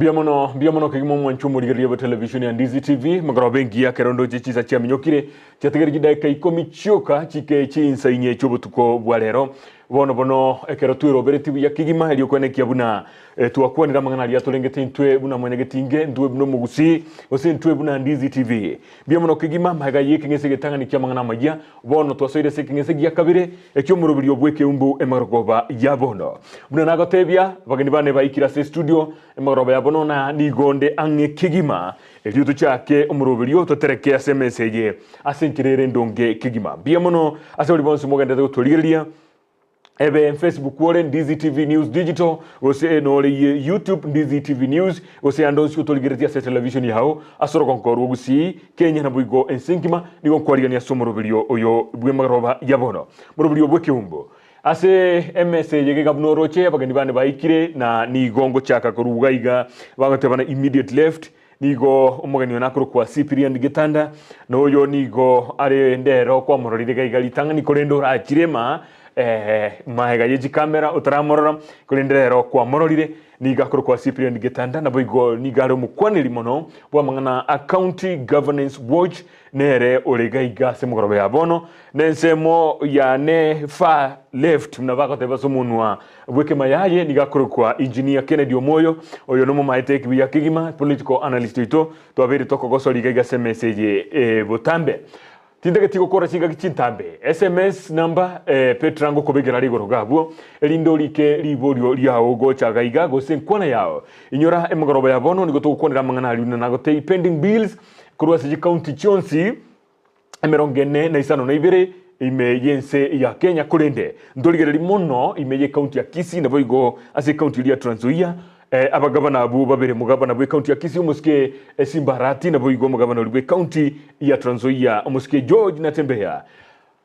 Mbuya mono, mbuya mono kegima omwancho omorigereria bwa television ya Ndizi TV, magoroba engiya ekero ndoche chinsa chiaminyokire, chiatigaire chidaeka ikomi chioka chike chinsa inye chi'obotuko bwa rero. Bono bono ekero tweroberetie buya kegima erio kwenekia buna eh, twakwanire amang'ana aria atorengete intwe buna mwanyagetinge, intwe buna omogusii, gose intwe buna Ndizi TV. Mbuya mono kegima magega y'ekeng'ese egetang'ani ki'amang'ana amayia, Bono twasoire ase ekeng'ese gia kabere eki'omoroberio bw'ekeumbu emagorogoba ya bono. Buna nagotebia, abageni bane baikire ase estudio emagoroba ya bono na nigo nde ang'e kegima, erio tochake omoroberio totereke ase emesa eye ase enchera ere endonge kegima. Mbuya mono ase baria bonsi mogenderete gotorigereria. Ebe Facebook ore Ndizi TV News Digital, gose nore YouTube Ndizi TV News, gose ande onsi otorigeretie ase television yao ase orogongo rwa Gusii, Kenya naboigo ense engima, nigo nkwarigania ase omoroberio oyo bw'emagoroba ya bono. Moroberio bw'ekeumbu. Ase emesa eye gega buna oroche abageni bane baikire na nigo ngochaka korwa iga iga bagotebana immediate left Nigo omogeni one akorokwa Cyprian Getanda, na oyo nigo are ndero kwamororire iga iga ritang'ani korende orachire ma eh, maega ye chikamera otaramorora, korende rero kwamororire. Nigo akorokwa Cyprian Getanda, naboigo nigo are omokwaneri mono bw'amang'ana a County Governance Watch, nere ore iga iga ase emegoroba ya bono, na ensemo yane far left buna bagoteba ase omonwa bw'ekema yaye nigo akorokwa Engineer Kennedy Omoyo, oyo nomomaete ekibuya kegima, political analyst oito, twabeire tokogosori iga iga ase emesa eye eh, botambe. Tintageti gokora chingaki chintambe. Sms number eh, Petra ngokobekera are igoro iga abwo, erinde orike riborio riao gocha iga iga gose enkwana yao. Inyora emegoroba ya bono nigo togokwanera amang'ana aria buna nagotei pending bills korwa ase chikaunti chionsi emerongo ene na isano na ibere ime y'ense ya Kenya korende ntorigereria mono ime y'ekaunti ya Kisii naboigo ase ekaunti eria ya Trans Nzoia eh, abagabana abwo babere omogabana bw'ekaunti ya Kisii omosike Simba Arati naboigo omogabana oria bw'ekaunti ya Trans Nzoia omosike George Natembeya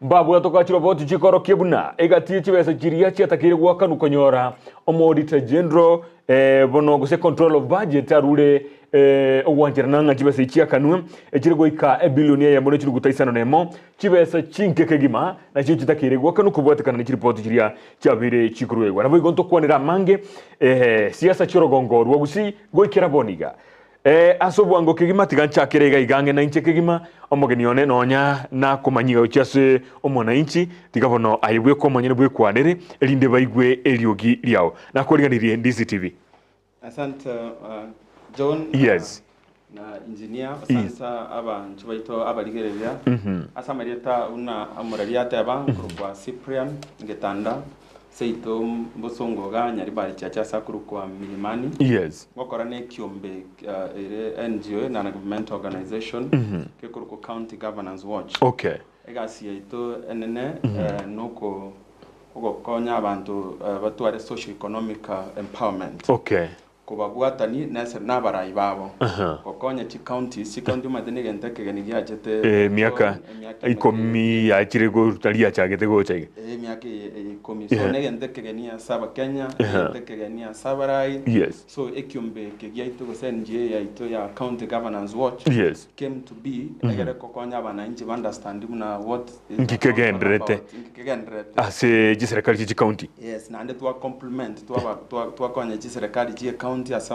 Mbabwate chiroboti chikorokia buna egati ye chibesa chiria chiatakeire goakanwa konyora Omoauditor General eh, bono gose Controller of Budget arure eh, ogwancherana ng'a chibesa echi chiakanwe echire goika ebilioni eyemo ne chinuguta isano na emo chibesa chinke kegima nachio chitakeire goakanwa kobwatekana ne chiripoti chiria chiabeire chikoruegwa. Naboigo ntokwanere amange eh, siasa chi'orogongo rwa Gusii goikera bono iga. Ee, ase obwango kegima tiga nchakere iga iga ang'e nainche kegima, omogeni one nonya nakomanyiga gochia ase omwananchi, tiga bono aye bweka omonyene bwekwanere, erinde baigwe eriogi riao. Nakoriganirie Ndizi TV. Asante uh, John Yes. uh, na engineer asante abanto baito abarigereria ase amarieta buna omoreri ateba nkorokwa Cyprian Getanda Seito mbosongo iga Nyaribari Church ase akorokwa Milimani. Yes. Ngokora nekiombe ere NGO, Non-Governmental Organization, gekorokwa County Governance Watch. Okay. Egasi yaito enene noko ogokonya abanto batware socio-economic empowerment. Okay. Kobabwatani nese nabarai babo. Aha. Gokonya chicounties, chicounty omanyete negento ekegeni giachete Emiaka emiaka ikomi yachire goruta riachagete gocha iga. Eh, emiaka eye eye ikomi. So Yeah. negento ekegeni ase abakenya, Aha. egento ekegeni ase abarai. Yes. So ekiombe eke giaito gose NGO yaito ya County Governance Watch Yes. came to be egere gokonya abananchi ba understand buna what is Nki the council kegendererete. about, nki kegendererete. Ase chiserekari chie chicounty. Yes, naende twa compliment twaba twa twakonya chiserekari chie county ase ase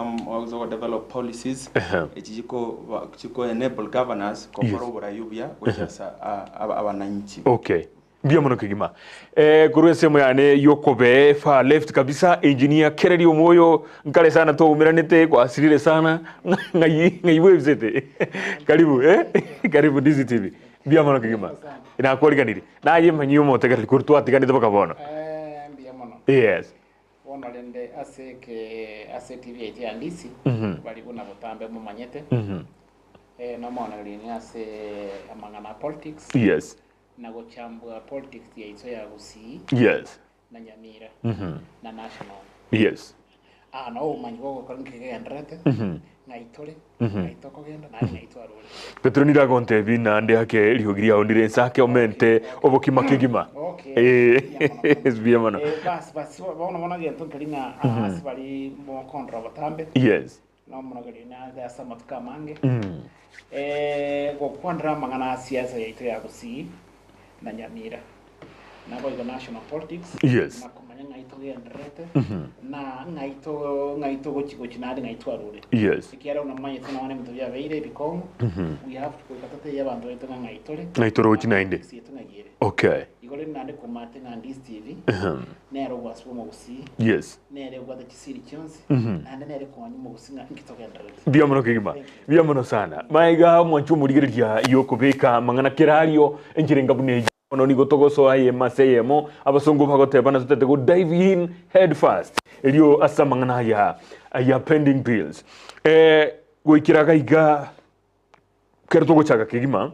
ogo develop policies Ehe. echi chiko ba chiko enable governors gokora Yes. oborai obuya gochia ase a- a- abananchi. Okay. Mbuya mono kegima. Eh, korwa ensemo yane yokobee far left kabisa engineer Kereri Omoyo nkare sana twaumeranete gwasirire sana ng'ai ng'ai bwebisete karibu eh karibu Ndizi TV mbuya mono kegima nakwariganirie naye manyie omotegereri korwa twatiganete mpaka bono Eh, mbuya mono yes bono rende ase eke ase TV yaito ya Ndisi bari buna botambe momanyete eh, nomonererini ase amang'ana a politics yes Na gochambua politics yaito ya Gusii Yes. na Nyamira na national. Yes. Aa noo obomanyi bw'ogokora nki kegendererete, ng'ai tore, ng'ai tokogenda, naende ng'ai twarure. Petero nigo agontebia naende ake riogi riao ndire inse ake omente obokima kegima. Okay. Eh, Mbuya mono. mbuya mono. Eh, bas bas bono bono egento nkeri ng'a aa ase bari mokondora botambe Yes. Nomoragereria nabe ase amatuko amange, gokwanera amang'ana a siasa yaito ya Gusii na Nyamira, naboigo national politics, Yes. na komanya ng'ai togendererete, na ng'ai to ng'ai togochi gochi naende ng'ai twarure. Yes. Ekiagera buna momanyete nonye ebinto biabeire ebikong'u, we have to goika totebie abanto baito ng'a ng'ai tore, Ng'ai torochi naende. Gose yaito ng'ai ere. Okay. Igo rende naende komate ng'a Ndisi TV, nere obwasi bw'omogusii, Yes. nere obwate chisiri chionsi, naende nere konya omogusii ng'a inki togendererete. Mbuya mono kegima. Mbuya mono sana. Maiga omwanchi omorigereria yokobeka amang'ana kera ario enchera enga buna eyio. Bono nigo togosoa eyemo ase eyemo, abasongo bagoteba na totete go dive in head first erio ase amang'ana aya aya pending bills. Eh, goikera gaiga kero togochaka kegima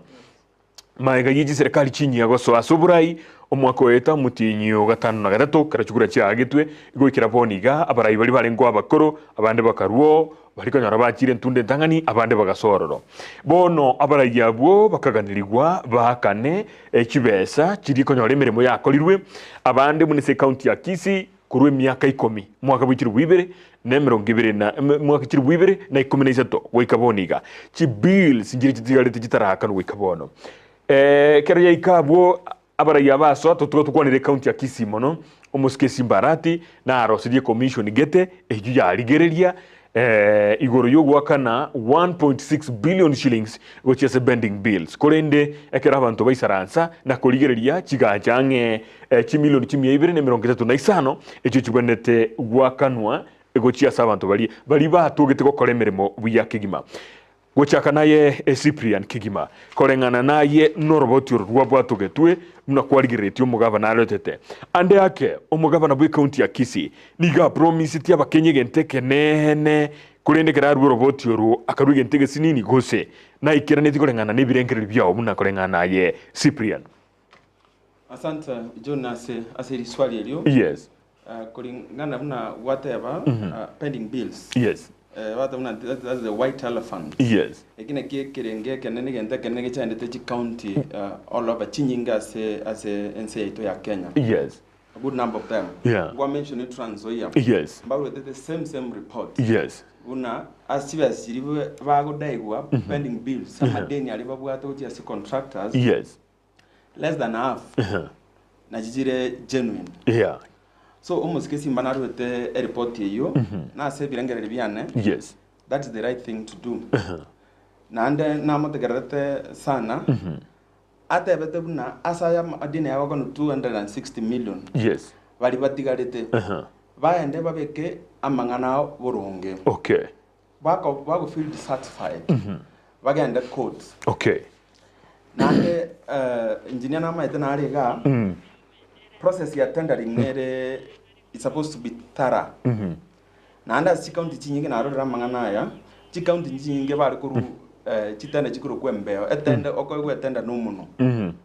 maega ye chiserekari chinyia gosoa ase oborai omwaka oeta omotienyi o gatano na gatato kero chikura chiaagetwe goikera bono iga abarai baria barengeo abakoro abande bakarwoo Baria konyora bachiire entunda entang'ani, abande bagasoa ororo. Bono abarai abwo bakaganerigwa baakane chibesa chiria konyora emeremo yakorirwe, abande buna ase ecounty ya Kisii korwa emiaka ikomi, mwaka bwe chilifu ibere na emerongo ebere na mwaka chilifu ibere na ikomi na isato goika bono iga. Chibills nchiria chitigarete chitarakanwa goika bono. Ekero yaika abwo Abarai aba asoa totuga tokwanere ecounty ya Kisii mono, omosike Simba Arati narosirie ecommission gete eyio yarigereria igoro yogoakana 1.6 billion shillings gochia ase bending bills. Korende ekero abanto baisaransa na korigereria chigacha ang'e chimilioni chimia ibere na emerongo etato na isano echio chibwenerete goakanwa gochia ase abanto baria baria batogete gokora emeremo buya kegima. Gochaka naye Cyprian kegima, koreng'ana naye noroboti oro rwabwatogetwe buna kwarigereretie omogabana aretete. Ande ake, omogabana bw'ecounty ya Kisii nigo apromisetie abakenya egento ekeneene, korende ekero arua oroboti oro akarua egento egesinini gose naikeranetie koreng'ana nebirengererio biao buna koreng'ana naye Cyprian. Asante John ase ase riswali erio. Yes. Kulingana buna gwateba pending bills. Yes. Bateba buna that's the white elephant. Yes. Eki naki ekerenge ekenene egento ekenene gechandete chicounty all over chinyinge ase ase ense yaito ya Kenya. Yes. A good number of them. Yeah. Gwa mention Trans Nzoia. Yes. Mbarwete the same same report. Yes. Buna ase chibesa chiria bagodaigwa pending bills amadeni aria babwate gochia ase contractors. Yes. Less than half nachi chire genuine. Yeah. So omosike simba narwete eripoti eyio na ase ebirengererio biane Yes. that is the right thing to do. Naende namotegererete sana atebete buna ase aya amadeni aya agokwanwa 260 million Yes. baria batigarete baende babeke amang'ana ao boronge. Okay. Bako bago feel dissatisfied bagende court. Okay. Naende eh, engineer namaete nare igaa process ya tendering nere it's supposed to be thorough. Naende ase chicounty chinyinge narorire amang'ana aya, chicounty chinyinge bare korwa eh, chitender chikorokwa embeo, etender okoegwa etender na omonwa,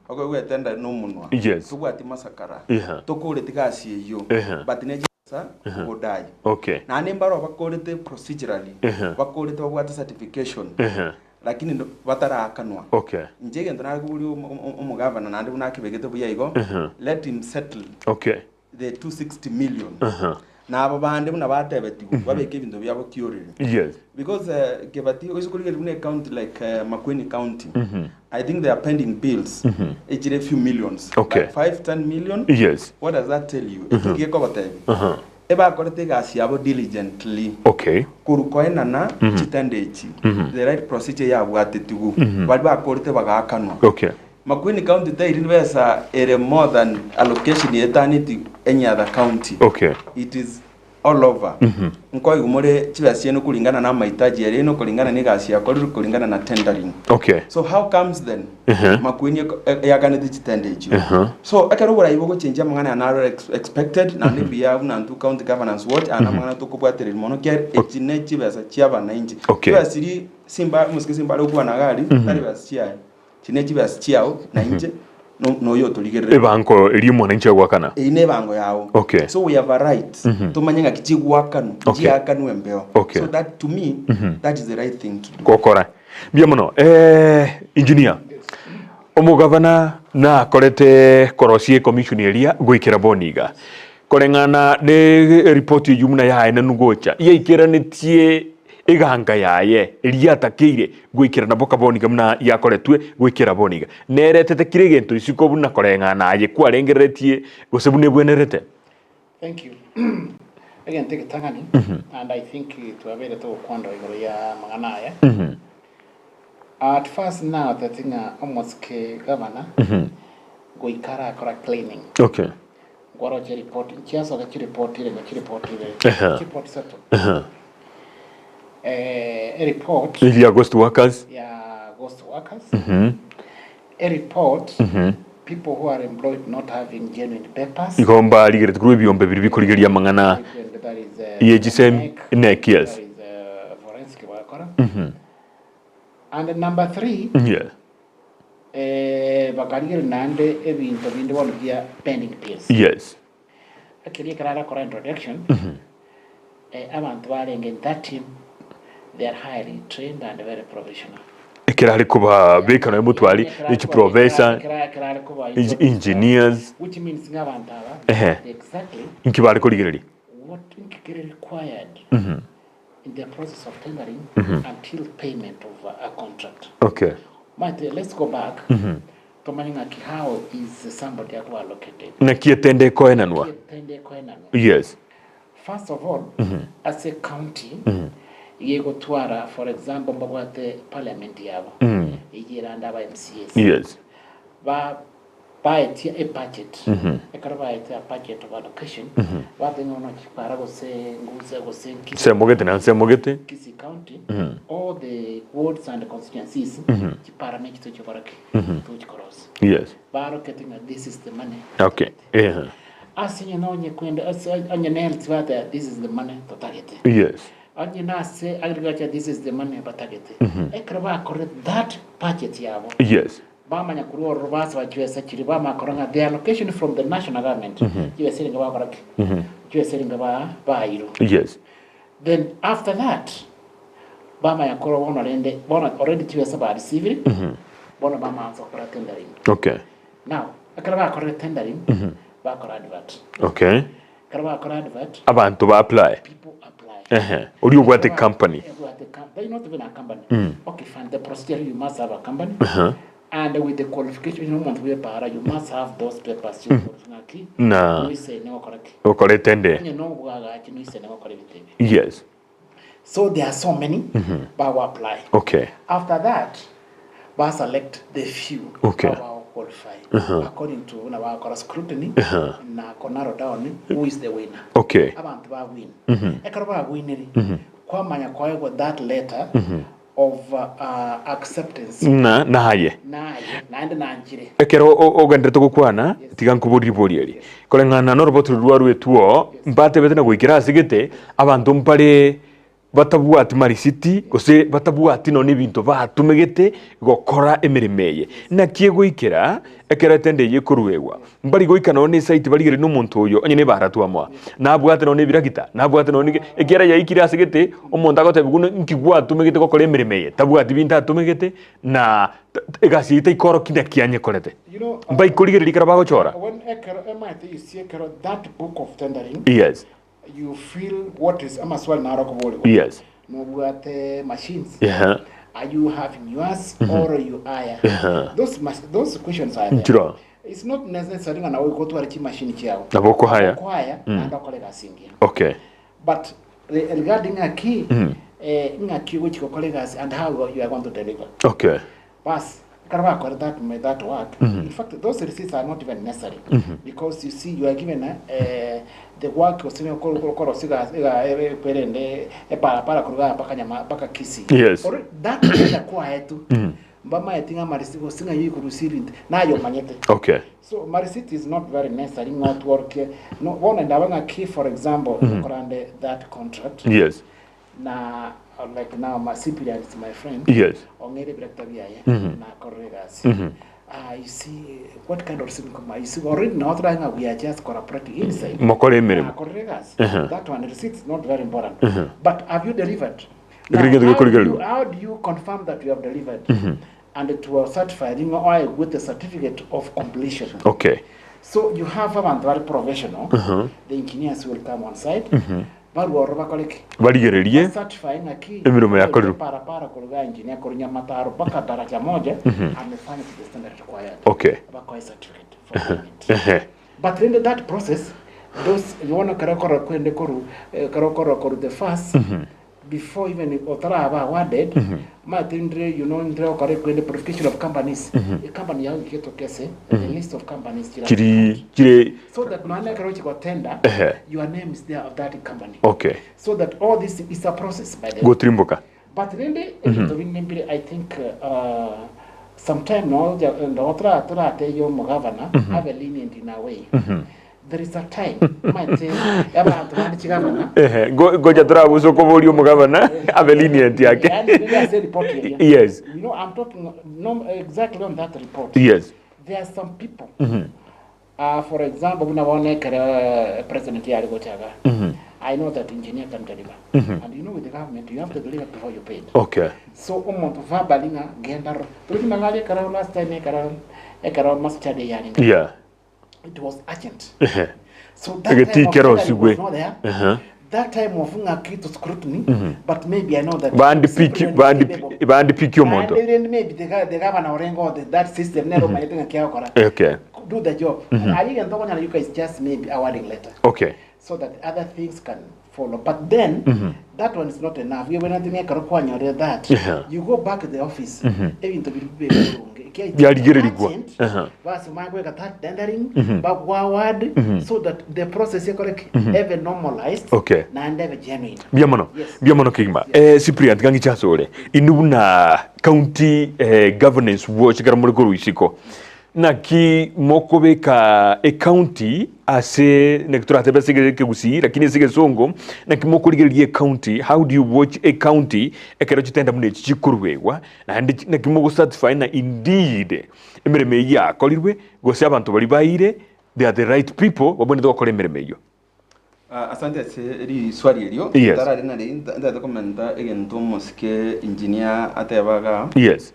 okoegwa etender na omonwa, Yes. tobwati masakara, Yeah. tokoreti gasi eyio, Ehe. but ne Sa ogodai. Okay. Naende mbaro bakorete procedurally, Ehe. bakorete babwate certification, Ehe. lakini ndo- bataraakanwa. Okay. Inche egento nare koboria omo- omo- omogavana naende buna akebegete buya igo, Ehe. let him settle Okay. the 260 million. Ehe. Na abo bande buna batebetigwe, babeke ebinto biabo kioreri. Yes. Because uh, Kebati, oise korigereria buna ecounty like uh, Makueni County, I think they are pending bills, echire few millions. Okay. Like 5, 10 million. Yes. What does that tell you? Eki gekogotebi. Ebakorete egasi yabo diligently. Okay. Korwa koenana chitenda echi, the right procedure yabwatetigu. Bari bakorete bagaakanwa. Okay. Makueni County teiri besa ere more than allocation etaneti any other county. Okay. It is all over. Nkoigwa more chibesa chiaino kulingana na amahitaji yarino, kulingana na egasi yakorirwe, kulingana na tendering. Okay. So how comes then Ehe. Makueni eko- e- eakanete chitenda echio? Ehe. So ekero oborai bogochenjia amang'ana aya naro ex- expected naende mbuya buna intwe county governance watch aya namang'ana tokobwatereria mono kiagera echi ne chibesa chia abananchi. Okay. Chibesa chiria simba omosike simba are gokwana iga aria, tari besa chiaye. Echi ne chibesa chiao, na inche no- noyo otorigererete. Ebango eria omwananchi agoakana. Eyio nebango yao. Okay. So we have a right tomanye ng'aki chigwakanwa, Okay. nchiakanwe embeo. Okay. So that to me, that is the right thing to do. Gokora. Mbuya mono. Eh, engineer. Omogavana nakorete korosia ecommission eria goikera bono iga. Koreng'ana ne eripoti eyio buna yaenanwa gocha, yaikeranetie eganga yaye eria yatakeire goikerana boka bono iga buna yakoretwe goikera bono iga. Neretete kera egento isiko buna koreng'ana aye kwarengereretie gose buna ebwenerete. Thank you. Egento egetang'ani, and I think twabeire togokwana igoro ya amang'ana aya. At first natete ng'a omosike gavana goika arakora cleaning. Okay. Nkwaroche report, nchiasoka chireport ire ng'a chireport ire, chireport isato. Eh, ereport Eria ghost workers. ya ghost workers, a report people who are employed not having genuine papers. Igo mbarigereti korwa ebiombe biria bikorigereria amang'ana And that is, ye chisemi NEC, NEC, yes. that is, forensic bakora. And number three, Yeah. eh, bakarigereria naende ebinto binde bono bia pending bills. Yes. Ekeria ekero arakora introduction, eh, abanto barenge in that team, they are highly trained and very professional. Ekero are kobabeka nonya motwari Ekero ne chiprofessor, ekero- ekero are koba engineers, which means ng'a abanto aba Ehe. exactly inki bare korigereria? what nkere required in the process of tendering until payment of a contract. Okay. But let's go back. Tomanye ng'aki how is somebody akoba allocated. Naki etende ekoenanwa? Naki etende ekoenanwa. Yes. First of all, ase county iga egotwara for example mbabwate parliament yabo eyio erande aba MCAs. Yes. Ba baetia e budget ekero baetia a budget of allocation bateba ng'a bono chipara gose ngusa gose Kisii Nsemogete na nsemogete. Kisii County all the wards and constituencies chipara ne chitochi okora ki tochi korosia Yes. barokete ng'a this is the money Okay. Eh. Ase onye nonye kwenda ase onye ne health bateba this is the money totagete Yes. onye nase agriculture this is the money batagete ekero bakorire that budget yabo Yes. Bamanya korwa ororo basaba chibesa chiria, bamanya korora ng'a the allocation from the national government chibesa eringa bakora ki? Chibesa eringa ba bairwe. Yes. Then after that, bamanya korora bono rende, bono already chibesa ba receivire, bono bamansa gokora tendering. Okay. Now, ekero bakorire tendering, bakora advert. Okay. Ekero bakora advert, Abanto ba apply. people apply. Ehe. Oria obwate company. Obwate com- they not even a company. Okay, fine. The procedure you must have a company. And with the qualification you omonto bw'epara you must have those papers. Mm. Ng'aki Na noisene gokora ki? okorete nde. Onye nobwagachi noisene gokora ebinto ebi. Yes. So there are so many bago apply. Okay. After that, ba select the few Okay. aba qualify according to buna bakora scrutiny na ko narrow down who is the winner. Okay. Abanto ba win. Ekero ba winire kwamanya koegwa that letter of acceptance Ng'a naye. naye naende nanchire. Ekero o- ogenderete gokwana, tiga nkoborie ribori eri. Koreng'ana noroboto rorwa rwarwetwe oo, mbatebete na goikera ase gete, abanto mbare batabwati marisiti, gose batabwati nonya ebinto batumegete gokora emeremo eye. Naki egoikera, ekero etende eye ekoruegwa, mbari goika nonya nesaiti barigererie nomonto oyo onye nebaratwamoa, nabwate nonya nebiragita, nabwate nonya neke, ekiagera yaikire ase gete, omonto agotebigwa buna nki gwatumegete gokora emeremo eye, tabwati binto atumegete, na egasi eye taikorokia naki anyekorete. You know, Mbaikorigereria ekero bagochora. when ekero emaete you see ekero that book of tendering Yes, you feel what is amaswali naro okoborigwa yes. nobwate machines Yeah. are you having yours or you hire Yeah. those mas- those questions are there Nchiro. it's not necessary ng'a nawe gotwara chimachine chiao Nabo okohaya. okohaya naende okore egasi engiya Okay. but re- regarding ng'aki eh, ng'aki ogochia gokora egasi and how you are going to deliver Okay. Bas, ekero bakore that, that work, in fact those receipts are not even necessary because you see you are given eh, the work gose okorosia iga iga ekwerende eparapara korwa igaa mpaka nyama mpaka Kisii. Yes. Ore that tender kwaetwe mbamaeti ng'a amareceipt gose ng'a yoikorusia ebinto naye omanyete. Okay. So mareceipt is not very necessary ng'a otworokie no bono ndaba ng'aki for example okorande that contract Yes. Na like now my Cyprian is my friend. Yes. Ong'ere ebirekita biaye nakorera egasi. Ah, you see what kind of receiving come you see already now try nga we are just cooperating inside. Mokore emeremo. Nakorera egasi. That one receipt is not very important. But have you delivered? Ekero egento how, do you, gekorigererigwa. how do you confirm that you have delivered? And to certify ng'a oe with the certificate of completion. Okay. So you have abantu bari professional, the engineers will come on site, barue ororo bakore ki? Barigererie Bacertify ng'aki emeremo yakorirwe. Parapara koruga engineer korwa Nyamataro mpaka daraja moja amefanya to the standard required. Okay. Bakoe certificate for payment. Ehe. But rende that process Those bono ekero okorora kwende korwa ekero okorora korwa the first before even otaraba awarded omanyete ndire you know ndire gokora ekwende purification of companies ecompany yago goika etoke ase the list of companies chire ase Chiri county. chire So that nonya ekero ochi gotender Ehe. your name is there of that company. Okay. So that all this is a process by the way. Gotirimboka. But rende ebinto binde mbire I think uh, sometime no no tora toratebie omogavana abe lenient in a way. There is a time omanyete abanto bande chigavana Ehe, ngo- ngocha torabusa okoboria omogavana abe lenient yake. Yani rende ase report eria. Yes. You know I'm talking no, exactly on that report. Yes. There are some people Uh, for example, buna bono ekero president yare gocha iga, I know that engineer can deliver. And you know with the government, you have to deliver before you paid. Okay. So omonto verbally ng'a genda ro. Turi buna ng'ari ekero last time ekero ekero Masucha Day yarenge. Yeah. It was urgent. Ehe. So that Egetii time of kero tendering osigwe. was not there. Uh-huh. That time of ng'aki to scrutiny, but maybe I know that Bandi piki Cyprian is bandi capable. bandi piki omonto. Naende rende maybe the, the governor orengo the, that system nero omanyete ng'aki agokora. Okay. do the job. Mm -hmm. Aye egento okonyora you guys just maybe awarding letter. Okay. So that other things can follow. But then mm -hmm. that one is not enough. You when think ekero kwanyorire that Yeah. you go back to the office. Mm -hmm. Ebinto biri bibe birunge. Byarigererigwa. Uh-huh. Basi magweka that tendering mm -hmm. bagwa award mm -hmm. so that the process ekoreke mm -hmm. ebe normalized Okay. naende ebe genuine. Mbuya mono. Yes. Mbuya mono kegima. Eh, Cyprian tiga ng'iche ase ore. Inwe buna county eh, governance watch ekero more korwa isiko. Naki mokobeka ecounty ase naki toratebe ase ekegusii lakini ase egesongo naki mokorigereria ecounty how do you watch ecounty ekero chitenda buna echi chikoruegwa naende naki mogosatisfy ng'a indeed emeremo eyio yakorirwe gose abanto baria baeire they are the right people babwenerete gokora emeremo eyio. Ah, asante ase riswali erio. Yes. Ntarari nari ntagete komenta egento omosike engineer ateba igaa. Yes.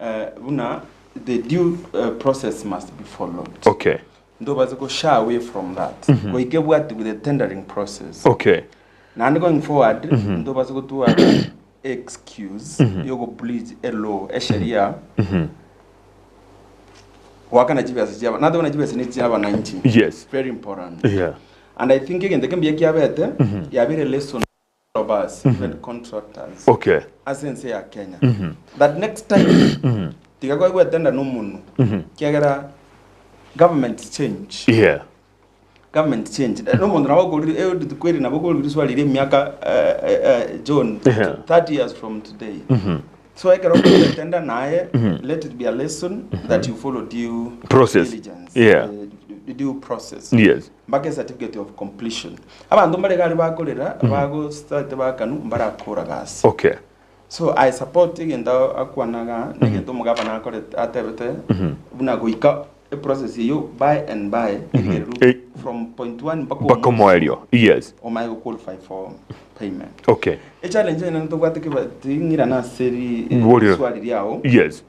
Eh, buna the due eh, process must be followed. Okay. Ntobase go shy away from that. Goika ebwati with the tendering process. Okay. Naende going forward, ntobase gotwara excuse yogo breach a law, esheria, goakana chibesa chia natobe na chibesa ne chia abananchi. Yes. Very important. Yeah. And I think egento ekembuya kiabete, yabeire lesson of us, even contractors. Okay. Ase ense ya Kenya. That next time, tiga koigwa etenda nomonwe, kiagera government change. Yeah. Government change. Eh, Nomonto nabo okorire eh, rituko eri nabo okorire riswali ria emiaka eh, eh, eh, John, Yeah. 30 years from today. So ekero okorire etenda naye, let it be a lesson that you follow due Process. diligence. Yeah. Eh, due process. Yes. Mpaka certificate of completion. Abanto mbare gari bakorera, bago start bakanu, mbarakora gasi. Okay. So I support egento akwanaga, negento omogabana akorete atebete, buna goika eprocess eyio by and by, erigereru Eh. from point one mpaka Mpaka omoisho, omoerio. Yes. omanye goqualify for payment. Okay. Echallenge enene tobwate keba ting'irana ase ri Boria. riswali riao. Yes.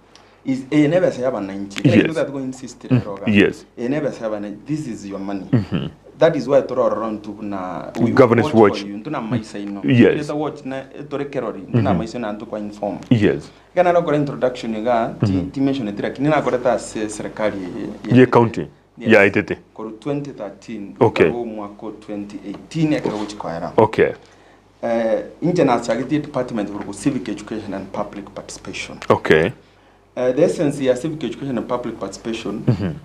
Is eye nebesa y'abananchi. Yes. Kera ekero totagete go-insist rero iga. Yes. Eye nebesa y'abananchi. This is your money. That is why tororora intwe buna we Governance watch watch. for you. Intwe na amaiso aino. Yes. Toyeta watch na etore kerori. Intwe na amaiso naende tokwa inform. Yes. Ekero nare gokora introduction iga, ti timentioneti lakini nakorete ase serikali eye Ye county. Yes. Ya Etete. Korwa 2013 Okay. mpaka omwaka o 2018 ekero gochi koera. Okay. Eh, inche nachagetie department korwa civic education and public participation. Okay. Eh, the essence ya civic education and public participation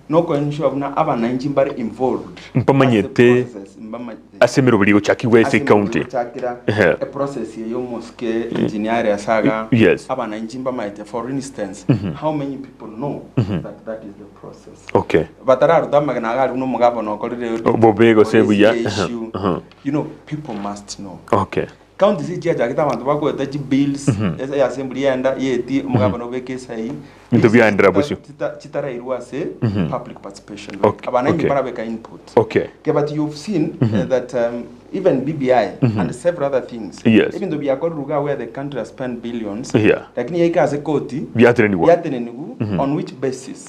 noko ensure buna abananchi mbare involved Mpamanyete ase processes, mbamanyete ase emeroberi egochakigwa ase ase ecounty. gochakira Ehe. eprocess eye omosike engineer asaga Yes. abananchi mbamaete for instance how many people know that that is the process Okay. batararuta amagena iga aria buna omogabana okorire Bobe gose buya. issue Aha. you know people must know Okay. county ase chiachagete abanto bagoeta chibills ase assembly yenda yeti omogabana obeke esai Binto biaendera bosio. Chitarairwa ase public participation Okay, abananchi okay. barabeka input Okay. Okay, but you've seen that even BBI and several other things Yes. ebinto biakorire iga where the country has spent billions Yeah. lakini yaika ase koti Biatenenigwa. biatenenigu on which basis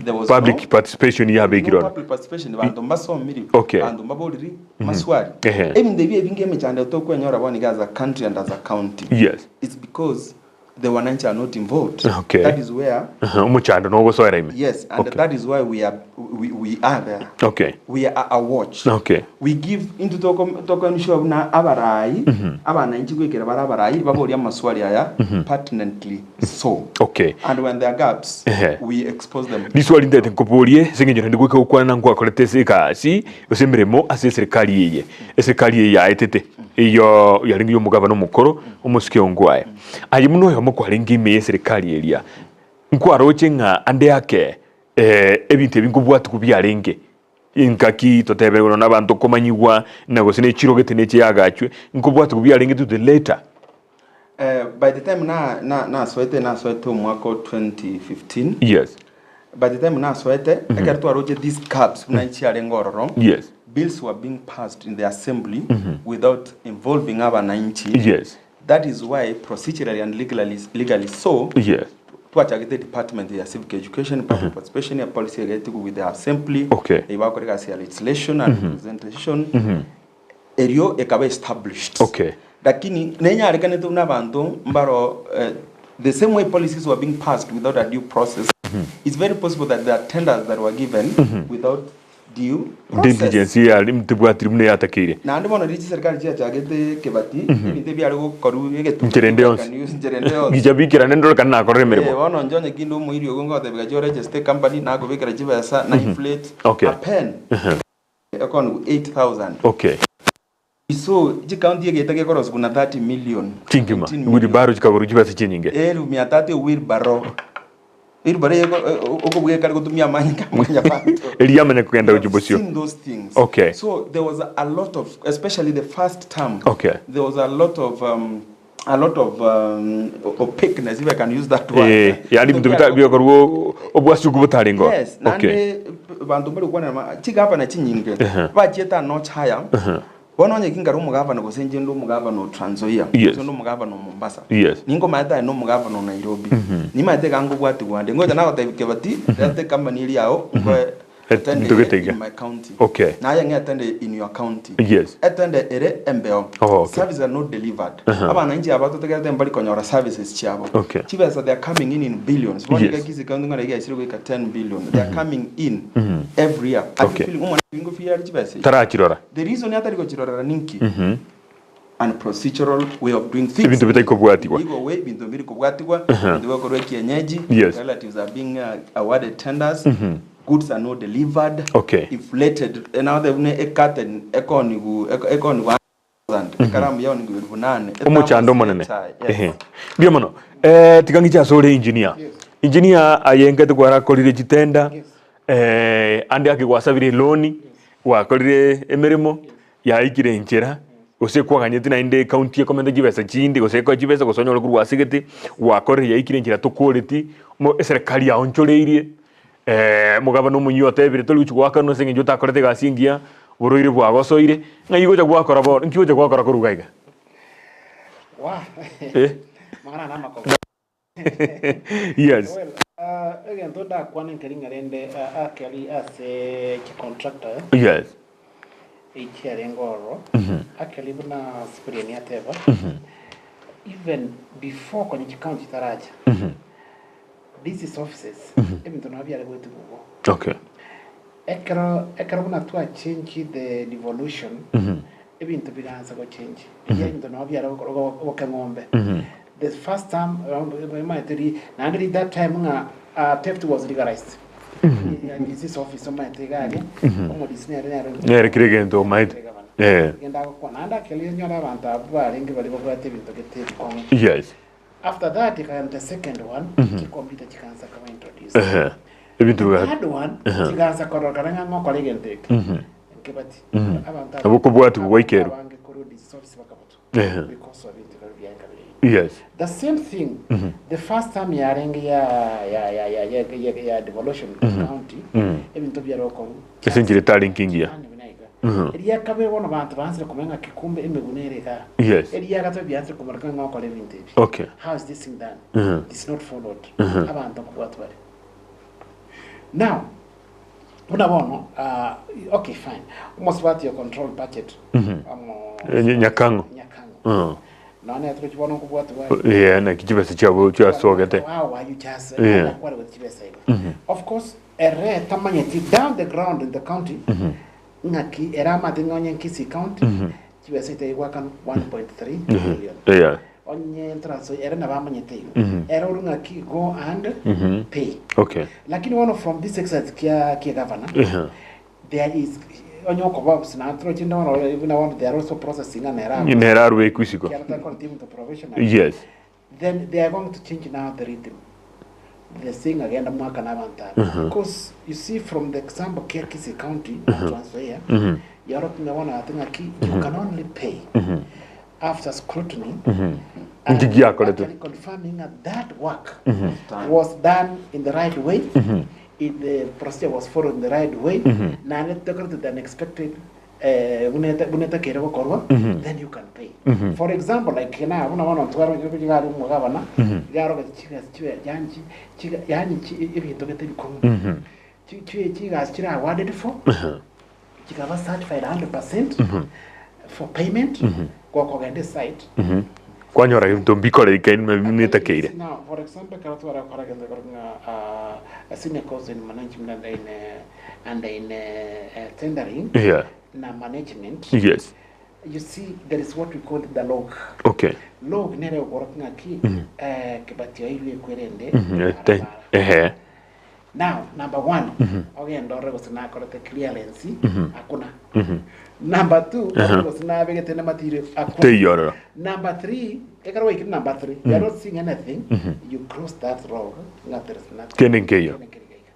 there was Public no, participation no yabekirwe aro. public participation banto mbasomiri Okay. banto mbaboriri maswali Ehe. ebinto ebi ebinge emechando tokwenyora bono iga as a country and as a county Yes. it's because the wananchi are not involved. Okay. That is where Aha, omochando nogosoera ime. yes, and Okay. that is why we are we, we are there. Okay. We are a watch. Okay. We give into toko toko ensure buna abarai abananchi gwekera bare abarai baboria amaswali aya pertinently so. Okay. And when there are gaps, Ehe. we expose them. Riswali ntete nkoborie ase eng'encho naende goika gokwana nkwakorete ase egasi gose emeremo ase eserikali eye. Eserikali eye yaetete eyio yarenge ya omogabana omokoro omosike ongwae. Aye buna oyomo kwarenge ime y'eserikali eria, nkwaroche ng'a ande ake ebinto ebi nkobwatigwa biarenge, engaki totebe igoro nabanto komanyigwa na gose ne chirogete ne chiagachwe, nkobwatigwa biarenge to the letter. By the time na na nasoete nasoete omwaka o 2015 Yes. by the time nasoete ekero twaroche these gaps buna chiarenge ororo Yes. bills were being passed in the assembly without involving abananchi Yes. That is why procedurally and legally, legally so Yes. twachagete department ya civic education public participation ya policy egetigwe with the assembly Okay. ebakora egasi ya legislation and representation erio ekaba established Okay. lakini nenyarekanete buna abanto mbaro eh, the same way policies were being passed without a due process it's very possible that there are tenders that were given without due process. Diligence yari tibwatiri buna yatakeire. Naende bono riria chiserikali chiachagete kebati, ebinto ebi biare gokorwa egetuko Nchera ende yonsi. nchera ende yonsi. Gicha bikerane ndore kana nakorire Eh, emeremo. bono inche onye kinde omoiri ogo ngotebia gachi oregister ecompany nakobekera chibesa na inflate Okay. a pen ekonigwa 8000 Okay. So chikaunti egeta gekorosiwa na 30 million. Chingima. 18 million. Wheelbarrow chikagorwa chibesa chinyinge. Elfu mia tatu e wheelbarrow. Wheelbarrow ego okobweka kare gotumia amanyinga a mwanyabanto. Erio yamanya kogenda We gochia have bosio. seen those things. Okay. So there was a lot of, especially the first term. Okay. There was a lot of um, a lot of um, opaqueness, if I can use that word. Eh, yaani bintu bita biokorwa obwasuku botarengo. Yes, Okay. naende banto mbari gokwanera ma chigavana chinyinge Ehe. bachiete a notch higher bono onye ki nkare omogavana gose inche nde omogavana o Trans Nzoia Yes. gose nde omogavana o Mombasa Yes. ninkomaete aye nomogavana o Nairobi nimaete iga nkobwatigwa ande ngocha nagotebia Kebati reta ecompany eria yao nkoe Et- etende ntoke ere teiga. in my county Okay. naye ng'a etende in your county Yes. etende ere embeo Oh, okay. services are not delivered abananchi aba totegerete mbari konyora services chiabo Okay. chibesa they are coming in in billions bono Yes. iga Kisii county ng'ora iga yaisire goika 10 billion they are coming in every year Are you Okay. feeling omwana ingo feel ari chibesa echi? Tarachirora. the reason atari gochirorera ninki and procedural way of doing things Ebinto bitari kobwatigwa. Legal way ebinto mbiri kobwatigwa ebinto bigokorwa ekienyeji Yes. relatives are being uh, awarded tenders goods are not delivered Okay. inflated now buna ecurtain ekonigu ekonigu 1000 ekaramu yaonigu elfu nane Omochando omonene. Yes. Ehe. Mbuya mono. Eh, tiga ng'iche ase ore engineer. Yes. Engineer aye nkete kwarakorire chitenda Yes. eh, ande ake gwasabire eloni gwakorire emeremo Yaikire enchera, gose kwaganyete naende ecounty ekomenta chibesa chinde, gose ekoe chibesa gose onyore korwa ase gete, gwakorire yaikire enchera tokoreti, mo eserekari yaonchoreirie, omogabana omoyia otebire tori gochia goakanwa ase eng'encho otakorete egasi engiya, oborwaire bwagosoire, ng'ai gocha gwakora bono, nki gocha gwakora korwa iga iga? Wah! Eh. Amang'ana aya namakobe. Yes. Well, uh, egento ndakwane nkeri ng'a rende uh, akeri ase chicontractor Yes. echiarenge ororo akeri buna Cyprian ateba even before konya chicounty chitaracha these offices ebinto nabo biare goetigwa igo Okay. Ekero ekero buna twachenchi the devolution ebinto bigansa gochenchi eria ebinto nabo biare gokorwa obokeng'ombe the first time omanyete ri naende ri that time ng'a ah, theft was legalized this office omanyete iga aria omorisi nere nere Nere kera egento omaete. Eh. Genda agokwana naende actually onyore abanto abwo barenge baria babwate ebinto gete ebikong'u Yes. After that ikaenda the second one chicomputer chikansa koba introduced. Ehe. Ebinto The biga third one chikansa kororokana ng'a ng'okora egento eke nkebati abanto Nabo okobwatigwa gwaikerwa. abange korwa district office bakabutwa Ehe. because of ebinto biria biaye nka biria. Yes. The same thing the first time yarenge ya ya ya ya ya ya, ya devolution county ebinto biare gokorwa Ase enchera etari nkingiya. Yaani buna iga. Eria kabere bono banto baansire komanya ng'a kikumbe emeguna ere igaa. Yes. Eria gatato biansire komanya ng'a okore ebinto ebi. Okay. How is this thing done? It's not followed. Abanto nkobwatwa bare. Now, buna bono, ah, okay fine. Omosubati o control budget. Omo Eh, Nyakang'o. Nyakang'o. Nonya nere torochi bono nkobwati bware. Yeah, naki chibesa chiabo chiasogete. How are you just Yeah. kware gocha chibesa igo. Of course ere tamanyeti down the ground in the county ng'aki ere amate ng'a onye Kisii county chibesa echio goakanwa 1.3 billion. Yeah. Onye Trans Nzoia ere nabo amanyete igo. Ere orwe ng'aki go and pay. Okay. Lakini bono from this exercise kia kia governor Yeah. there is onye okoba gose naende toroche inde bono buna bono they are also processing ng'a nere arwe Nere arwe isiko. Kiagera takora team to provisionally. Yes. Then they are going to change now the rhythm. The saying agenda mwaka na abanto aba. Because you see from the example kia Kisii County na Trans Nzoia, yorokia ng'a bono ati ng'aki you can only pay after scrutiny and Nki giakoretwe? actually confirming that that work was done in the right way, if the procedure was followed in the right way, naende tokorete the unexpected eh, buna eta- buna etakeire gokorwa, then you can pay. For example, like now, buna bono ntware iga ari omogabana, iga arogete chigasi chibe yaani chi- chiga yaani chi ebinto gete ebikong'u. Chi- chi- chigasi chire awarded for, chikaba certified 100% for payment, gokogenda esite. Kwanyora ebinto mbikorekeire netakeire. Now, for example, ekero tware gokora egento ekerokwa ng'a ah, a senior course in management and in, eh, and in eh, eh, tendering Yeah. na management, Yes. you see there is what we call the log. Okay. Log nere okorokia ng'aki eh, kebati oirwe ekwerende Te- Ehe. Now, number one, ogende orore gose nakorete clearance, hakuna. Number two, orore gose nabegete ne material, hakuna. Teiyo ororo. Number three, ekero gwaikire number three, you are not seeing anything, you cross that road, ng'a there is nothing. Kende nkeiyo. Kende nkeri gaiga.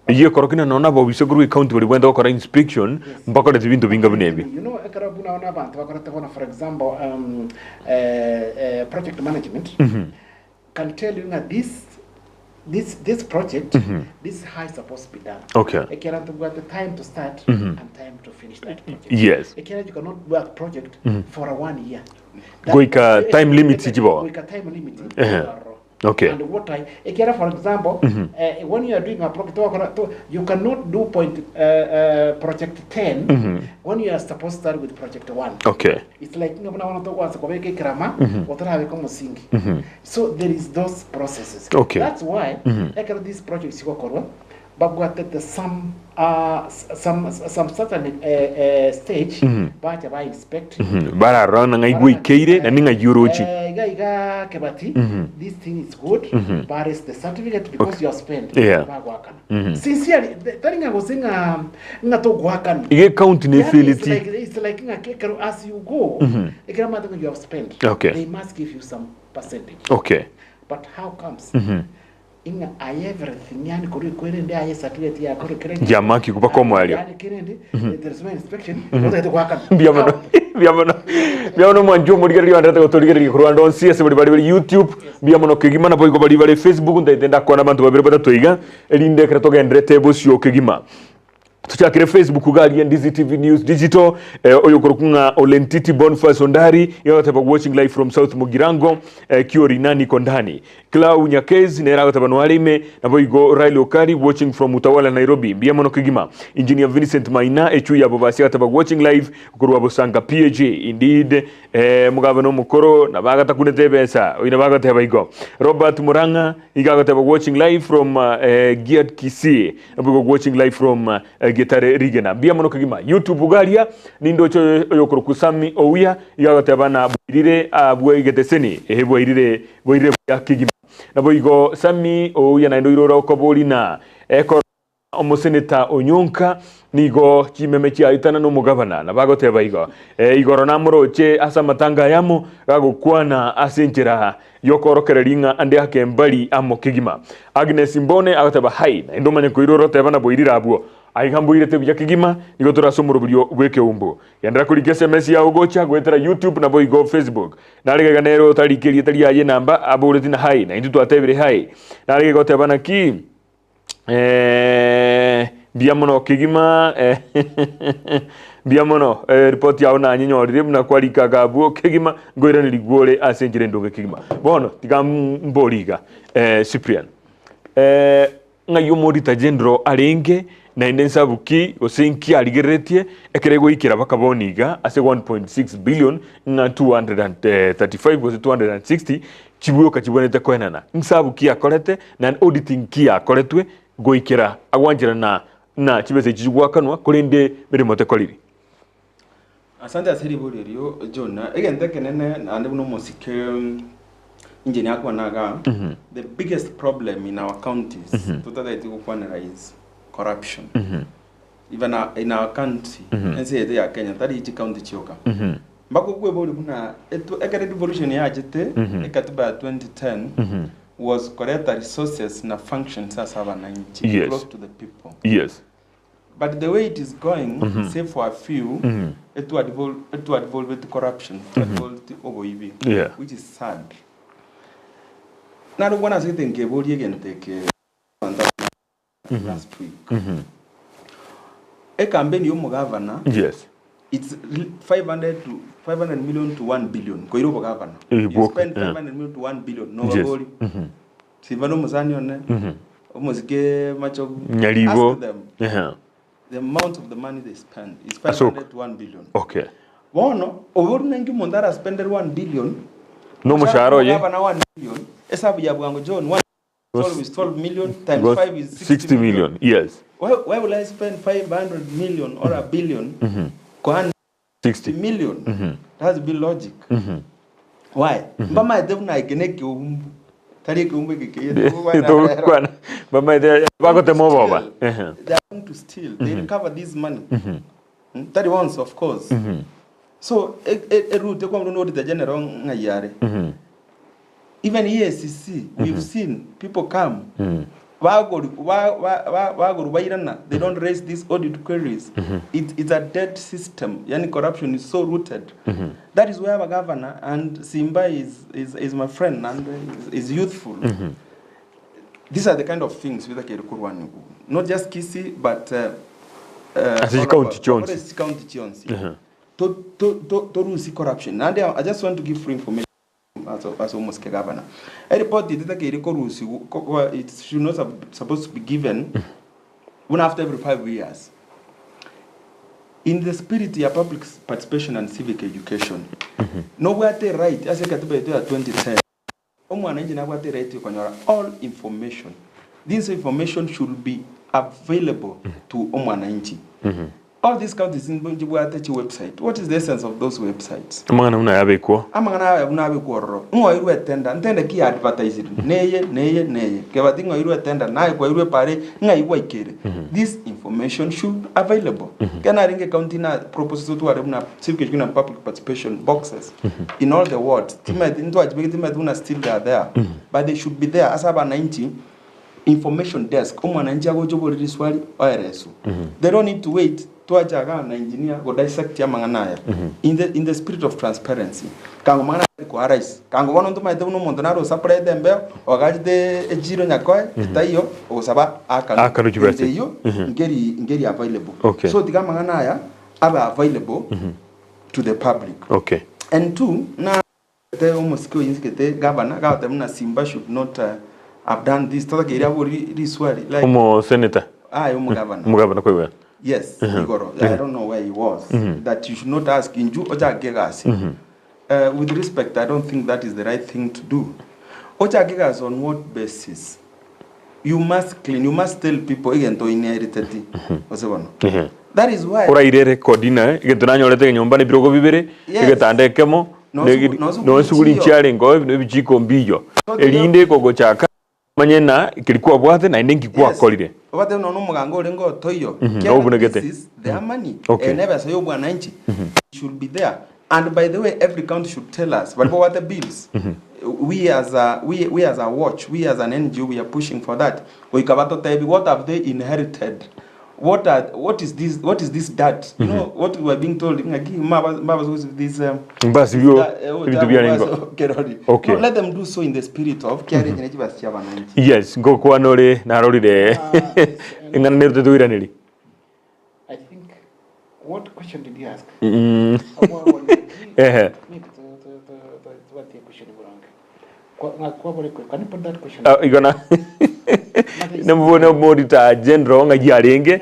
Eyio ekorokia ng'a nonya abobisa korwa ecounty baria bwende gokora inspection, mbakorete ebinto binga buna ebio. You know, ekero buna bono abanto bakorete bono, for example, um, eh, eh, project management, can tell you ng'a this this this project this is how it's supposed to be done. Okay. Ekiagera ntobwate time to start and time to finish that project. Yes. Ekiagera you cannot do a project for a one year. That- Goika time limit chiboa. Goika time limit. Ehe. Ororo. Okay. And what I ekiagera for example eh, when you are doing a project wakora- to- you cannot do point project 10 when you are supposed to start with project 1. Okay. It's like ng'a buna bono togwansa kobeka ekerama otarabeka omosingi. So there is those processes. Okay. That's why ekero these projects chigokorwa babwatete some some some certain stage bacha ba inspect Bararora ng'a ng'ai gwaikeire naende ng'ai oroche. Iga iga Kebati this thing is good but is the certificate because you have spent Yeah. bagoakana. Sincerely tari ng'a gose ng'a ng'a togoakana. Iga ecounty Yaani it's nefeleti. like, it's like ng'a ekero as you go ekero amate ng'a you have spent Okay. they must give you some percentage. Okay. But how comes ing'a aye everything yani korwa ekwerende aye certificate yakore kere Yamaki mpaka omwario. yani kerende there is no inspection otagete goakana Mbuya mono mbuya mono mbuya mono mwanchi omorigereria oanderete gotorigereria korwa ande onsi ase baria bare bare youtube mbuya mono kegima naboigo baria bare facebook ntaete ndakwana abanto babere batato iga erinde ekero togenderete bosio kegima Tochakere Facebook iga aria Ndizi TV News Digital eh, oyo okorokwa ng'a Olentiti Boniface Ondari iga agoteba watching live from South Mugirango eh, Kiori nani Kondani. Clau Nyakezi nere agoteba noare ime naboigo Riley Okari watching from Utawala Nairobi mbuya mono kegima. Engineer Vincent Maina echui ya Bobasi agoteba watching live korwa Bosanga PAG indeed eh, omogabana omokoro nabo agatakunete ebesa oyo nabo agoteba igo. Robert Murang'a iga agoteba watching live from eh, Giat Kisii Naboigo watching live from uh, Getare Rigena. Mbuya mono kegima. YouTube garia nindoche oyo oyokorokwa Sami Ouya iga agoteba na bwairire abwo egeteseni ehe bwairire bwairire buya kegima. Naboigo Sami Ouya naende oirore okobori na ekoro omoseneta Onyonka nigo chimeme chiaetana nomogabana nabo agoteba igo. E, igoro namoroche ase amatanga ayamo gagokwana ase enchera Y'okoorokereria ng'a ande ake mbari amo kegima. Agnes Mbone agoteba, Hai, naende omanye koirora oteba naboirire abwo. Aiga mboirete buya kegima, nigo tore ase omoroberio bw'ekeumbu. Genderera korika SMS yao gocha goetera YouTube naboigo Facebook. Nare gaiga nere otarike erieta riaye enamba aboreti na hai, naintwe twatebire hai. Nare gaiga oteba naki? Eh, mbuya mono kegima eh, mbuya mono eh, ripoti yao nanyenyorire buna kwarika iga abwo kegima nkoiranerigwe ore ase enchera endonge kegima. Bono tiga mbori iga eh, Cyprian eh, ng'ai omorita general arenge Naende nsabu ki gose inki arigereretie ekero egoikera baka bono iga ase 1.6 billion ng'a 235 gose 260 chibwoka chibwenerete koenana? Nsabu ki akorete naende auditing ki yakoretwe goikera agwancherana na chibesa echi chigwakanwa korende meremo tekoriri? Asante ase riborio erio John. Egento ekenene naende buna omosike inche niakwana igaa, the biggest problem in our counties totataeti gokwanera is corruption. Even in our country, ense yaito ya Kenya, tari chicounty chioka. Mpaka okweboria buna ekero devolution yachete, ekatiba ya 2010 was koreta resources na functions ase abananchi, close to the people. But the way it is going, save for a few, etwadevolveti corruption, twadevolveti oboibi, which is sad. Naro bwana ase gete nkeboria egento eke abanto aba last week. Ecampaign ya omogavana, it's 500 to 500 million to 1 billion koira obogavana. You spend 500 million to 1 billion, nobabori. Simba nomosani one, omosike machogu. Nyaribo. Ask them Ehe. the amount of the money they spend is Ase ok- 500 to 1 billion. Okay. Bono oboru nenki omonto araspendere 1 billion Nomoshahara oye. Gavana 1 billion esabu ya bwango John 1 12 is 12 million times Goes 5 is 60, 60 million. Yes. Why will I spend 500 million or a billion kwa 60. million? It has to be logic. Why? Mbamaete buna eke ne ekeumbu. Tari ekeumbu eke keye. Tokwana. Bamaete bagotema oboba. Ehe. They are going to steal. They recover this money. Tari once of course. So erute kwa mrundi auditor general ng'ai are. Even EACC we've seen people come bagori ba- ba- ba- bagori bairana they don't raise these audit queries. It, it's a dead system. Yani corruption is so rooted. That is where our governor and Simba is, is, is my friend and is, is youthful. These are the kind of things bitakeri korwani not just Kisii but Ase chicounty chionsi. Ase chicounty chionsi. To, to, to, torusi corruption. Naende I just want to give free information ase ase omosike gavana. Eripoti eye tetakeire korusigwa ko- ko- it should not supposed to be given buna after every 5 years. In the spirit ya public participation and civic education, nobwate right ase ekatiba yaito ya 2010 Omwananchi nabwate right yokonyora all information. This information should be available to omwananchi. All these counties nchibwate chi website. What is the essence of those websites? Amang'ana buna yabekwa. Amang'ana aya buna abekwa ororo. Ng'o oirwe etender? Ntende ki ya advertised? Neye, neye, neye. Kebati ng'o oirwe etender? Naye kwairwe epara ng'ai gwaikere? This information should be available. Ekero narenge county na propose totware buna civic education and public participation boxes. in all the wards timanyeti ntwachibegete timanyeti buna still they are there but they should be there ase abananchi information desk omwananchi agocha obore riswali oereswe they don't need to wait twacha igaa na engineer go dissect amang'ana aya in the, in the spirit of transparency kango mang'ana ari koa rahisi kango bono ntomanyete buna omonto nare osaprete embeo ogachete echiro nyakoe etaiyo ogosaba akanwe Akanwe chibesa. Ende eyio nkeri nkeri available Okay. so tiga amang'ana aya abe available to the public. Okay. And two, na te omosike oyo nsigete governor gagoteba buna Simba should not have done this totakeire abori riswali like Omo senator. aye omogavana Omogavana koigo. yes igoro I don't know where he was that you should not ask inju ochake egasi with respect I don't think that is the right thing to do ochake egasi on what basis You must clean, you must tell people egento oineriteti gose bono. Ehe. That is why Oraire erekodi na egento nanyorete enyomba na ebirogo bibere, Yes. egetanda ekemo, No na sugu- egeri- no suguri no esuguri nchiyo. nchiarenge oo, na ebichiko mbiyo. So tiga- Erinde kogochaka omanye na keri kwabwate naende nki Yes. gwakorire. Obatebie nonya omogango orenge otoiyo. Kiagera nobunegete. this is their money. Okay. Eye nebesa ya obwananchi. It should be there. And by the way, every county should tell us, but what the bills? We as a we as a watch, we as an NGO, we are pushing for that. Goika batotebi, what have they inherited? What are what is this what is this debt? You know what we were being told ng'aki maba maba this Mbasibio that, oh, ebinto biarenge. Kerori. Okay. No, let them do so in the spirit of kiare nyene chibasi chia abananchi. Yes, ngokwana ore narorire eng'ana nerute toiraneri. I think what question did you ask? Mm. Ehe. Maybe to what the question wrong. Can you put that question? Ah, igona namubone auditor general ng'ai arenge.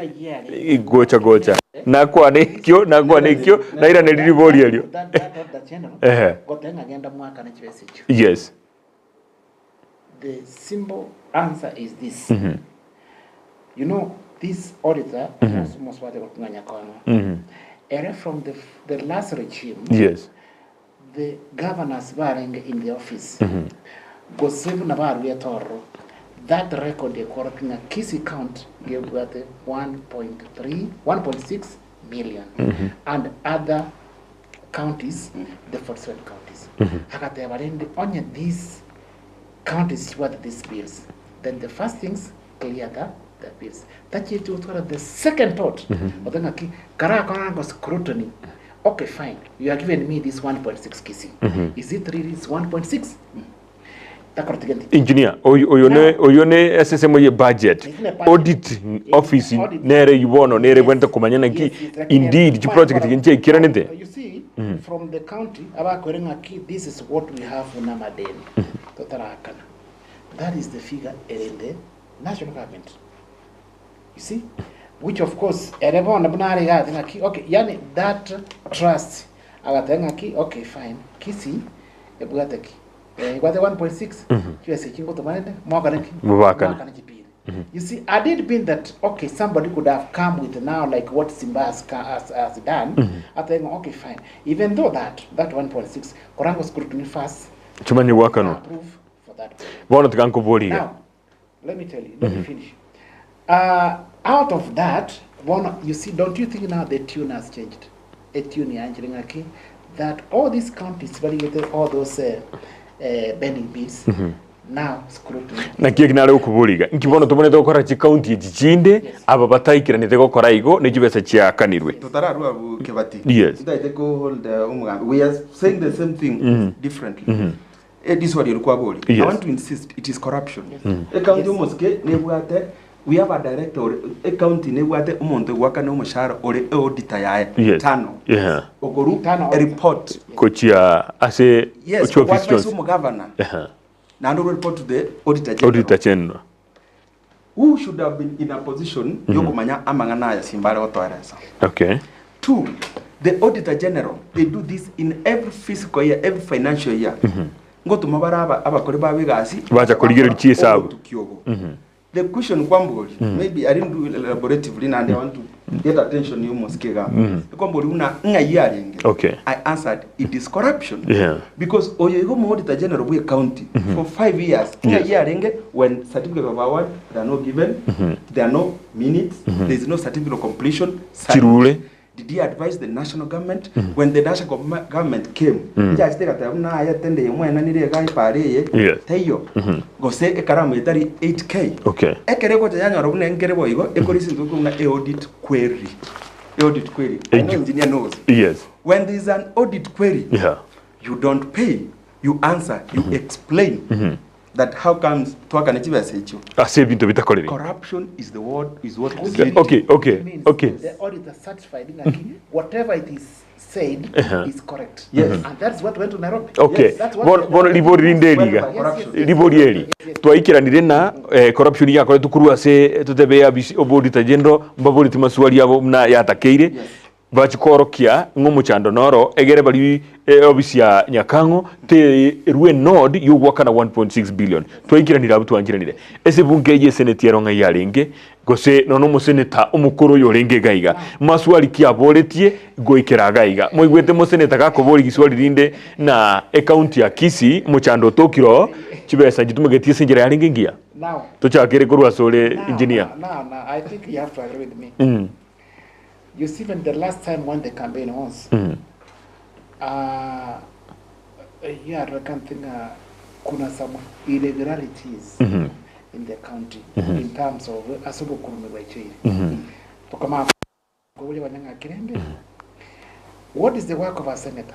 gocha gocha. Nakwana ekio, nakwana ekio, nairaneri ribori erio. That, that auditor general, Ehe. goteba ng'a genda mwakane chibesa echio. Yes. The simple answer is this. You know, this auditor, mm mosubate gokung'anya kong'o. Ere from the, the last regime, Yes. the governors barenge in the office, gose buna baruete ororo, that record ekorokia ng'a Kisii County ngebwate 1.3, 1.6 million and other counties, the 47 counties. Agateba rende onye these counties chibwate these bills, then the first things clear the, the bills. Tachieti gotwara the second thought, ote ng'aki karakora ngo scrutiny. Okay, fine. You are giving me this 1.6 Kisii. Is it really it's 1.6? Takoreti gento. Engineer, oyo oyo ne oyo ne esesemo ye budget. Isn't a budget. Audit office Audit. nere eywo bono nere Yes. bwente komanya naki Yes, yes, lakini indeed chi project Fine, nchiaikiranete. You see, from the county, abakwere ng'aki this is what we have na madeni. Totarakana. That is the figure ere in the national government. You see? Which of course, ere bono buna are iga ati ng'aki, okay, yani that trust, agateba ng'aki, okay, fine, Kisii, ebwate ki? Eh, ebwate 1.6, chibesa echi ngotoma rende, mwakane ki? Mobakane. Mwakane chipiri. You see, had it been that, okay, somebody could have come with now like what Simba has, has, has done, mm -hmm. okay, fine. Even though that, that 1.6, Korango scrutiny first, Chimanye gwakanwa. approve for that. Bono tiga nkoborie iga. Now, let me tell you, let me finish. Uh, out of that, bono, you see, don't you think now the tune has changed? A tune yanchire ng'aki that all these counties barigete all those uh, uh, burning bills now scrutiny. Naki eki nare gokoboria iga, nki bono tobwenerete gokora chikaunti echi chinde, aba bataikiranete gokora igo, ne chibesa chiakanirwe. Totararua abwo Kebati. Yes. Ntaete ko hold uh, omogambi. We are saying the same thing differently. Eh, this one kwabori. Yes. I want to insist it is corruption. E county omosike nebwate we have a director ore e county nebwate omonto gwakana omoshahara ore e auditor yaye Yes. tano. Yeah. Okoru Tano a report. Gochia ase Yes, chiofisi oadvise chionsi. omogavana. Aha. Naende ore report to the auditor general. Auditor general. Who should have been in a position yokomanya amang'ana aya simbare gotoeresa. Okay. Two, the auditor general, they do this in every fiscal year, every financial year. Ngotuma bare aba abakori babo egasi Bacha korigereria chihesabu. obotuki obo. The question kwambori, maybe I didn't do it elaboratively and I want to get attention you must get. Kwambori una ng'ai yarenge. Okay. I answered it is corruption. Yeah. Because oyo igo mu auditor general bwe county for 5 years. Ng'ai yarenge when certificate of award they are not given, there are no minutes, there is no certificate of completion. signed. Chirure. Did he advise the national government? When the national government came, mm -hmm. na ayatende yemwena nire gai pare ye Yes. teiyo gose ekaramu etari 8k Okay. ekere gocha yanyora buna enkere boigo ekori sinto kuna a audit query a audit query I know engineer knows Yes. when there is an audit query Yeah. you don't pay you answer you explain that how comes twakane chibesa echo Ase ebinto bitakorire. corruption is the word is what is Okay, leading. okay, okay, Means okay. The auditor certified ng'aki whatever it is said is correct. Yes. And that's what went to Nairobi. Okay. Yes, that's what Bono bono ribori rinde Well, riga. by corruption. Ribori eri. Twaikiranire na eh, corruption yakoretwe korwa ase totebe ya bisi obodita general mbaboreti maswali abo buna yatakeire. Yes. Bachikorokia ng'a omochando noro egere bari eh, ofisi ya Nyakang'o te erue nod yogwakana 1.6 billion. Twaikiranire abwo twanchiranire. Ase bunge eye eseneti ero ng'ai yarenge gose nono omoseneta omokoro oyo orenge iga iga. Maswali ki aboretie goikera iga iga. Moigwete moseneta gakoboria giswali rinde na ecounty ya Kisii omochando otokire oo chibesa nchitumegetie ase enchera yarenge engiya. Now, Tochakere korwa ase ore now, engineer. now, now, I think you have to agree with me. You see, even the last time when the campaign was, yeah, I can think kuna some irregularities in the county in terms of asubukurumirwa ichiri. Tukama kule wanyanga kirende. What is the work of a senator?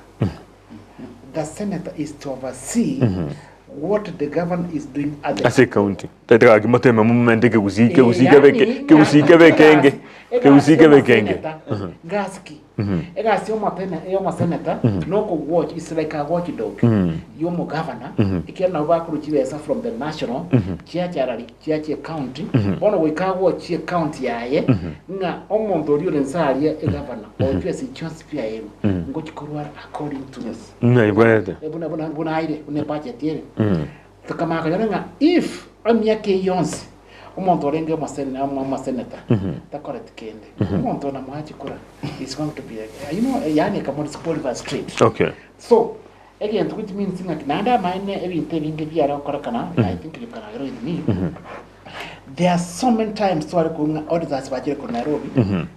The senator is to oversee what the governor is doing at the Ase county. Taita gaki moteme momente kegusii Eh, kegusii yani, kebeke kegusii kebekenge egasi kegusii kebekenge. Ngaski. Egasi y'omotene y'omoseneta nokowatch is like a watch dog y'omogavana ekiagera nabo bakorwa chibesa from the national chiacha arari chiacha ecounty bono goika agochie ecounty yaye ng'a omonto oria ore nse aria egavana ochwe ase chionsi pi aerwe ngochi korwa according to Ng'a ibwate. buna buna buna aire buna ebudget ere. Tokamanya konyora ng'a if emiaka eyio yonsi omonto orenge omosene omoseneta takoreti kende, omonto oyo namoache kura is going to be a you know yaani ekamorispoliva straight. Okay. So egento which means ng'a naende amaene ebinto ebinge biare gokorekana, I think you can agree with me, there are so many times tware korwa ng'a auditors bachire korwa Nairobi,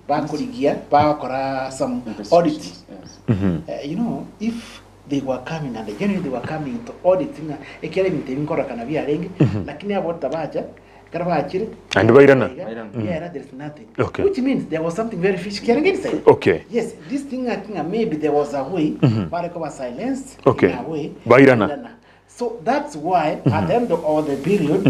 bakorigia bagokora some audit. Yes. You know if They were coming and genuinely they were coming to audit ng'a ekiagera ebinto ebi nkorekana biarenge, lakini abo tabacha, ekero bachire, Naende bairana. iga, Bairana. biaera there is nothing. Okay. Which means there was something very fishy kiarenge inside. Okay. Yes, this thing ng'a ng'a maybe there was a way bare koba silenced Okay. in a way. Bairana. So that's why at the end of the period,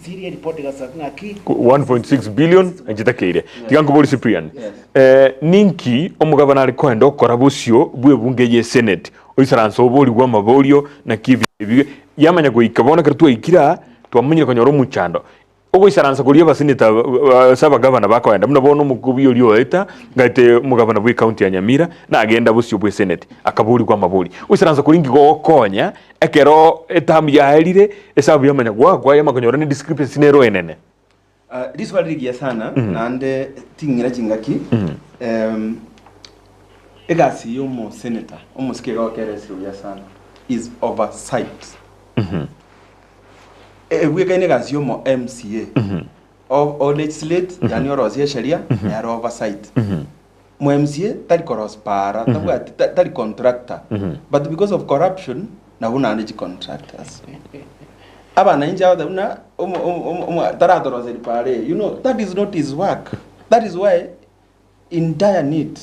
Syria report egasoka ng'a ki 1.6 billion nchitakeire. Tiga nkobori Cyprian. Yes. Eh, ninki omogabana are koenda okora bosio bw'ebunge ye Senate oisaransa oborigwe amaborio naki ebi ebi yamanya goika bono ekero twaikire aa twamanyire konyora omochando Ogoisaransa koria abaseneta ase abagavana bakoenda, buna bono omokubi oria oeta, ngaete omogavana bw'ecounty ya Nyamira, nagenda bosio bw'eseneti, akaborigwa amabori. Ogoisaransa koria inki gogokonya ekero etamu yaerire, esabu yamanya goakwa, yamanya konyora ne discrepancy nero enene. Ah, riswali rigiya sana naende ting'ira chingaki Em, egasi ya omosenator omosike iga okeresire buya sana is oversight Ebwekaine egasi y'omo MCA o, o legislate yani orosie esheria nere oversight. Mo MCA tari korosi para tabwati ta- tari contractor but because of corruption nabwo naende chi contractors. Abananchi aba buna omo- omo- omo- taratoroseri para eye you know that is not his work that is why in dire need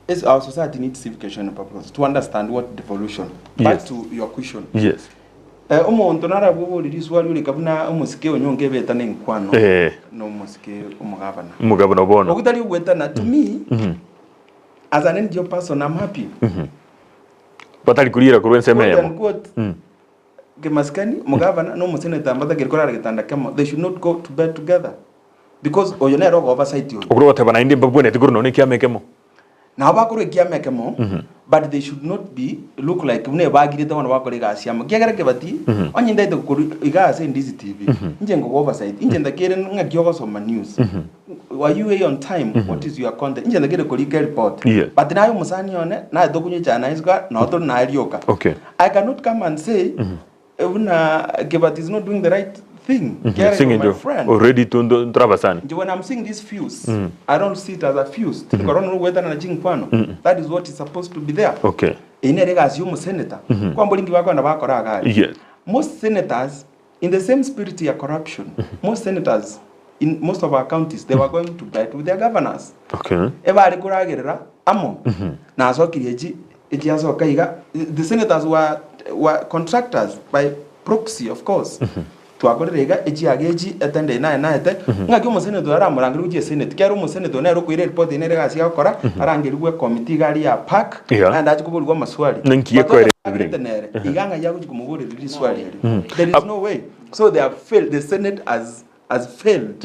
is our society needs civic education purpose to understand what devolution. Back Yes. to your question. Yes. Eh, omonto narabwo obori riswali orika buna omosike onyonge ebetana enkwano Eh. na omosike omogavana. Omogavana bono. Ogotari ogwetana to me as an NGO person I'm happy. Batari koriera korwa ensemo Quote eyemo. unquote, Kemasikani, omogavana na omoseneta mbatageri korara getanda kemo. They should not go to bed together. Because oyo nere ogo oversight oyo. Okore goteba naende mbabwenereti korwa nonya ekiama ekemo. Nabo bakorwa ekiama ekemo but they should not be look like buna ebagirete bono bakora egasi amo. Ekiagera kebati onye ntaete gokorwa iga ase Ndizi TV, inche nkogo oversight, inche ntakere ng'aki ogosoma news, were you here on time, what is your content, inche ntakere korika ereport. Yes. But naye omosani one, naye tokonywa echae naye isiko nabo tore naye rioka. Okay. I cannot come and say Buna Kebati is not doing the right thing. Kiara Ase you're my eng'encho friend. already ntorabasani. Inche when I'm seeing this fuse, I don't see it as a fuse. Tiri korora nogoetana na chinkwano. That is what is supposed to be there. Okay. Eye nere egasi ya omosenator. Kwambori inki bakoenda bakora iga aria. Yes. Most senators, in the same spirit ya corruption, most senators in most of our counties, they were going to bed with their governors. Okay. Ebare koragerera amo. Nasokirie echi Echiasoka iga, the senators were, were contractors by proxy of course. Twakorire iga, echiaga echi, etende eye naye naete, ng'aki omosenator oyo aramorangerie gochia esenate, kero omosenator oyo nere okoira eripoti eye nere egasi agokora, arangerigwe ecommittee iga aria ya park, Yeah. naende ache koborigwa amaswali. Ninki But gekoera onye ebirenge? abagete nere, iga ng'ai agochia komoboreria riswali erio. There is no way. So they have failed, the senate has has failed,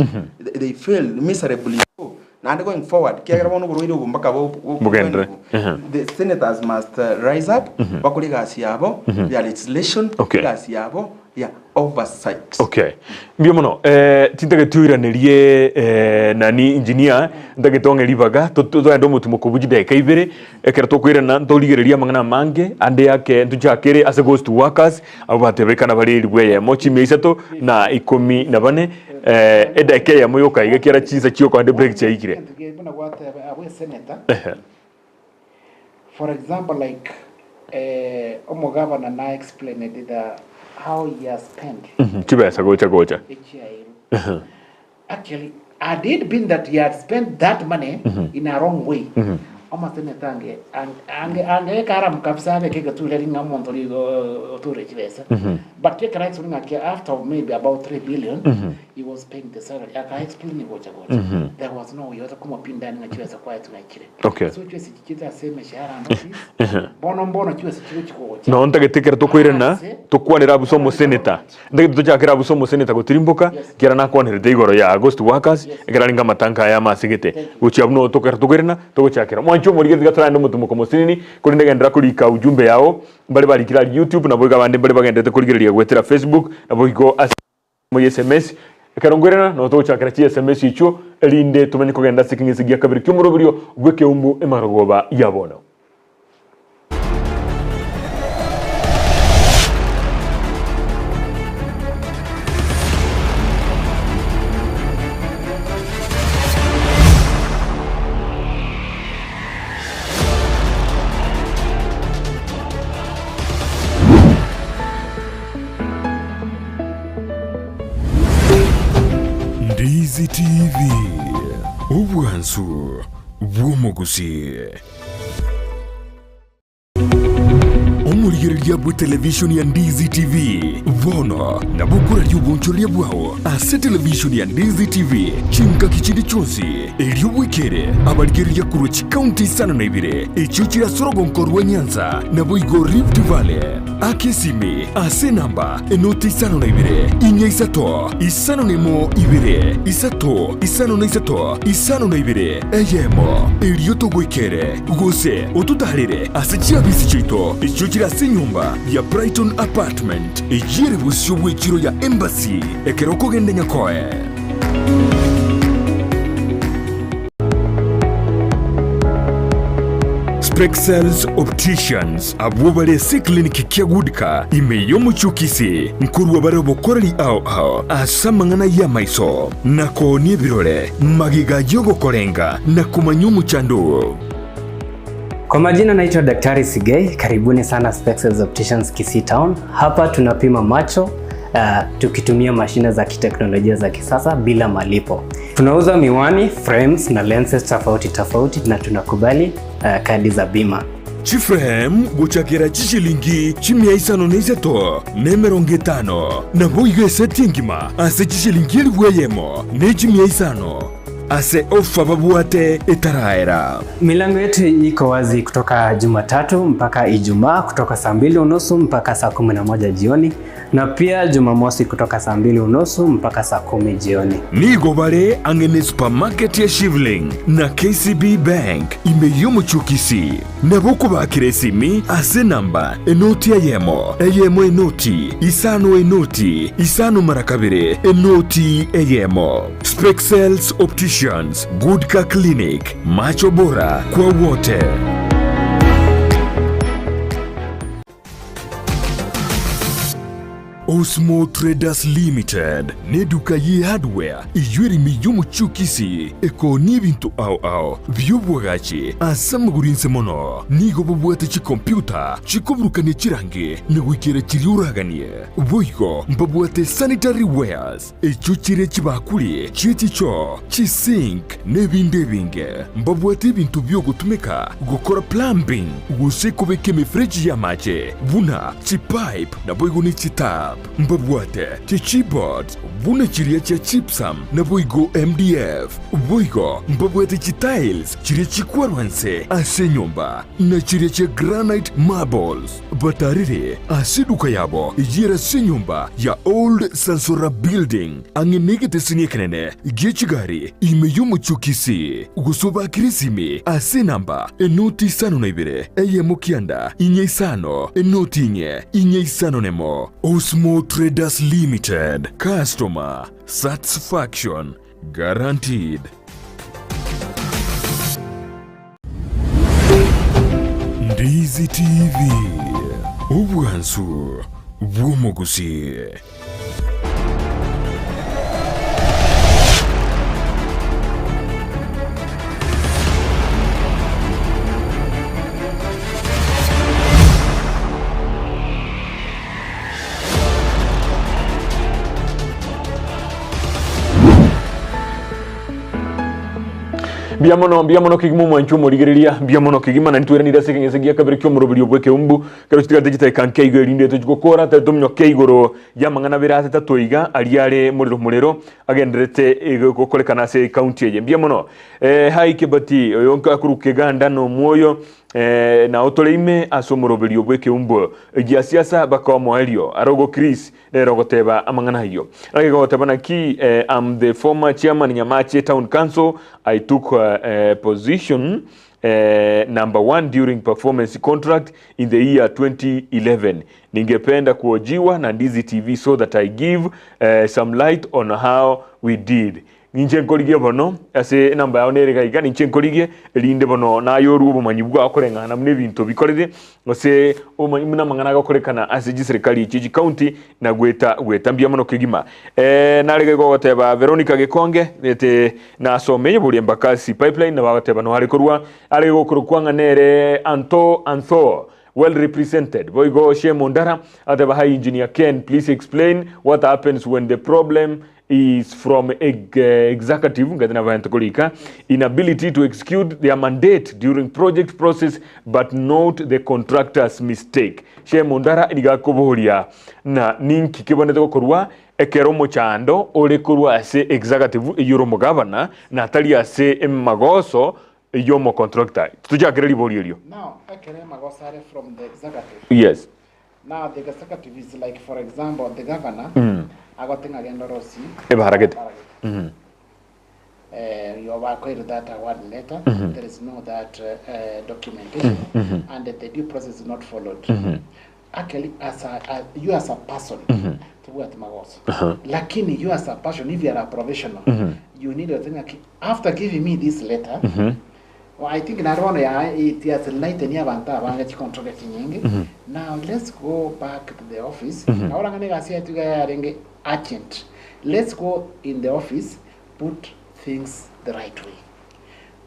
they failed miserably so naende going forward kiagera bono oborwaire obo mpaka bo- bo- Bogenderere. bo- Ehe. the senators must rise up bakore egasi yabo ya legislation Okay. egasi yabo ya oversight Okay. Mbuya mono. Eh, tintagete oiranerie eh, nani engineer, ntagete ong'e ribaga to- to- togende omotimo kobu chidakika ibere, ekero tokoirana ntorigereria amang'ana amange ande yake ntochakere ase ghost workers, Abwo batebekana bare elifu eyemo, chimia isato, na ikomi na bane, eh, edakika eyemo yoka iga ekiagera chinsa chi'okoenda ebreak chiaikire. Egento kiaye buna gwateba abwo esenator, Ehe. for example like eh, omogavana na explained the how he has spent Mhm, Chibesa gocha gocha. echiairwe. Actually, had it been that he had spent that money in a wrong way, Omoseneta ange ange ange ekaramu kabisa abeke egetureri ng'a omonto oria igo oture chibesa. But ekero aexplain ng'a after maybe about 3 billion, he was paying the salary, aka explain gocha gocha. There was no way otakomopindani ng'a chibesa kwaetwe ng'a chire. Okay. So chibesa echi chiete ase emeshahara and office, bono mbono chibesa chigochi gocha. Noo ntagete ekero tokoirana Ase tokwanere abuse omoseneta. Ntagete tochakere abuse omoseneta gotirimboka Yes. ekiagera nakwanerete igoro ya ghost workers Yes. ekero arenge amatanka aya amasegete. Thank you. Gochia abwo noo tokero tokoirana togochakera. Mwanche omorigereria tiga toragende omotumoko mosinini korende genderera korika ujumbe yao mbare barikire aria YouTube naboigo abande mbare bagendererete korigereria goetera Facebook naboigo ase Moyie SMS, Ekero nkoirana nabo togochakera chi SMS echio erinde tomanye kogenda ase ekeng'ese gia kabere ki'omoroberio bw'ekeumbu emarogoba ya bono. Ndizi TV, obwansu bw'omogusii. Omorigereria bwe televishoni ya Ndizi TV bono nabo okoraria obonchoreria bwao ase televishoni ya Ndizi TV chingaki chinde chionsi erio bwekere abarigereria korwa chikaunti isano na ibere echio chire ase orogonko rwa Nyanza naboigo Rift Valley. Aka esimi ase enamba enoti isano na ibere, inya isato, isano na emo ibere, isato, isano na isato, isano na ibere, eyemo, erio togoikere, gose ototaarere ase chiabisi chiaito echio chire ase enyomba ya Brighton Apartment, eyio ere bosio bw'echiro ya Embassy, ekero okogenda Nyakoe. Spexels Opticians abwo bare ase eclinic kia Goodcar ime y'omochie o Kisii nkorua bare obokoreri ao ao ase amang'ana y'amaiso na koonia ebirore magega y'ogokorenga na komanya omochando oo. Kwa majina naitwa Daktari Sigei, karibuni sana Spexels Opticians Kisii Town. Hapa tunapima macho tukitumia mashine za kiteknolojia za kisasa bila malipo. Tunauza miwani, frames na lenses tofauti tofauti na tunakubali kadi za bima. Chiframe gochakera chishilingi chimia isano na isato na emerongo etano, naboigo eseti engima ase chishilingi elifu eyemo ne chimia isano. Ase ofa babwate etaraera. Milango yetu iko wazi kutoka Jumatatu mpaka Ijumaa kutoka saa mbili unusu mpaka saa 11 jioni na pia Jumamosi kutoka saa mbili unusu mpaka saa 10 jioni. Nigo bare ang'e ne supermarket ya Shivling na KCB Bank ime y'omochie o Kisii. Nabo okobakera esimi ase enamba enoti eyemo, eyemo enoti, isano enoti, isano mara kabere, enoti eyemo. Spexels Opticians, Good Car Clinic, macho bora kwa wote. Osmo Traders Limited neduka ye hardware eyio ere ime y'omochie o Kisii ekoonia ebinto ao ao bi'obwagachi ase amagoro inse mono. Nigo babwate chikompyuta chikoburukania chirangi na goikera chiria oraganie. Boigo mbabwate sanitary wares echio chire chibakuri chie chichoo, chisink, na ebinde ebinge. Mbabwate ebinto bi'ogotumeka gokora plumbing gose kobeka emefereji y'amache buna chipipe naboigo ne chitap. Mbabwate chichipboards buna chiria chia gypsum naboigo MDF. Boigo mbabwate chitiles chiria chikwarwa nse ase enyomba na chiria chia granite marbles. Batarire ase eduka yabo eyio ase enyomba ya Old Sansora Building ang'e negeteseni ekenene gie chigari ime y'omochie o Kisii, gose obakere esimi ase enamba enoti isano na ibere eyemo kianda inye isano enoti inye inye isano nemo. Osmo Traders Limited, Customer Satisfaction Guaranteed. Ndizi TV, obwansu bw'omogusii. Mbuya mono, mbuya mono kegima omwanchi omorigereria, mbuya mono kegima na ntweranire ase ekeng'ese gia kabere ki'omoroberio bw'ekeumbu, kero chitigarete chitaika nke igo erinde tochie gokora, tari tominyoke igoro y'amang'ana abere ase atato iga, aria are morero morero agendererete gokorekana ase ekaunti eye. Mbuya mono. Eh, hi Kebati, oyo nkakorwa Keganda nomwoyo, eh, nao tore ime ase omoroberio bw'ekeumbu gia siasa baka omoerio. Arogo Chris Nere ogoteba amang'ana ayio. Naki goteba naki eh, am the former chairman Nyamache town council I took eh, position eh, number one during performance contract in the year 2011 ningependa kuojiwa na Ndizi TV so that I give eh, some light on how we did Ninche nkorigie bono, ase enamba yao nere iga iga, ninche nkorigie, erinde bono nayorwe obomanyi bwao koreng'ana buna ebinto bikorire, gose obomanyi buna amang'ana agokorekana ase chiserikari echio chikaunti, na goeta goeta mbuya mono kegima. Eh, nare iga gogoteba Veronica Gekonge, ete nasome boria Embakasi pipeline, nabo agoteba noare korwa, are gokorokwa ng'a nere Anto Anthor, well represented. Boigo Shem Ondara, agateba hi Engineer Ken, please explain what happens when the problem is from executive ngati nabaente korika inability to execute their mandate during project process but not the contractor's mistake. Shem Ondara nigo akoboria na ninki kebonete gokorwa ekero omochando ore korwa ase executive eyio ore omogavana na tari ase emagoso y'omocontractor. Tochakere ribori erio. Now ekero emagoso are from the executive. Yes. Now the executive is like for example the governor agote ng'a genda orosie Ebaragete. ebaragete. Eh, you have acquired that award letter, there is no that documentation and the due process is not followed. Actually as a, a, you as a person tobwati magoso lakini you as a person if you are a professional you need to think ng'aki, after giving me this letter Well, I think naro bono ya it has enlightened abanto abange chicontrol chinyinge. Now let's go back to the office. Na orang'ana egasi yaito iga yarenge urgent. Let's go in the office put things the right way.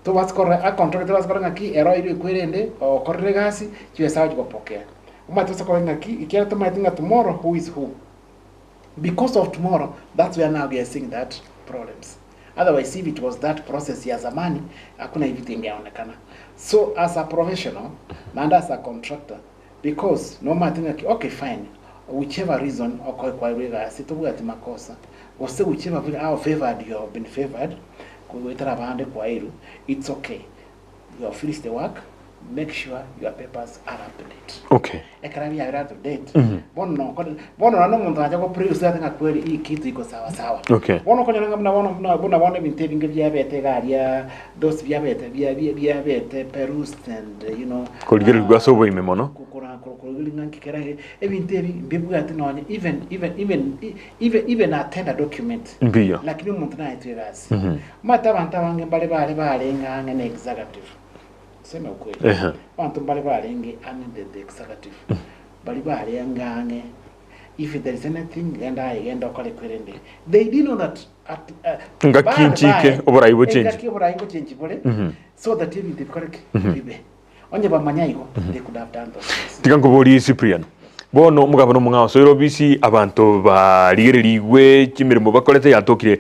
Tobase korora a contract tobase korora ng'aki ero oirwe ekwerende okorire egasi chibesa agochi gopokea. Omanyete ase korora ng'aki ekiagera tomaeti ng'a tomorrow who is who. Because of tomorrow that's where now we are seeing that problems. Otherwise if it was that process ya zamani hakuna hii vitu ingeonekana. So as a professional naende as a contractor because nomanyete ng'aki okay fine whichever reason okoekwaerwa egasi tobwati makosa gose whichever vile how favored you have been favored goetera abande kwairwe it's okay you have finished the work make sure your papers are up to date. Okay. Ekero biabire up to date, bono nokore bono nonya omonto acha go produce ase ng'a kweri hii kitu iko sawa sawa. Okay. Bono okonyora ng'a buna bono buna buna bono ebinto ebinge biabete iga aria those biabete bia bia biabete perused and you know Korigererigwa ase oboime mono. kora korigereria ng'a nki kera ebinto ebi mbibwati nonye even even even even even a tender document. Mbuya. Lakini omonto naetwe egasi. Omanyete abanto abange mbare bare barenge ang'e na executive. Sema ukweli. Ehe. Abanto mbare barenge ang'e the, the executive. Bari barenge ang'e. If there is anything, genda aye, genda okore kwerende. They didn't know that at, Ngaki bande nchike, baye, oborai bochenchi. engaki oborai ngochenchi bore, so that ebinto bikore ki? Bibe. Onye bamanya igo, they could have done those things. Tiga nkoborie Cyprian, bono omogabana omong'ao osoire obisi, abanto barigererigwe chimeremo bakorete yatokire,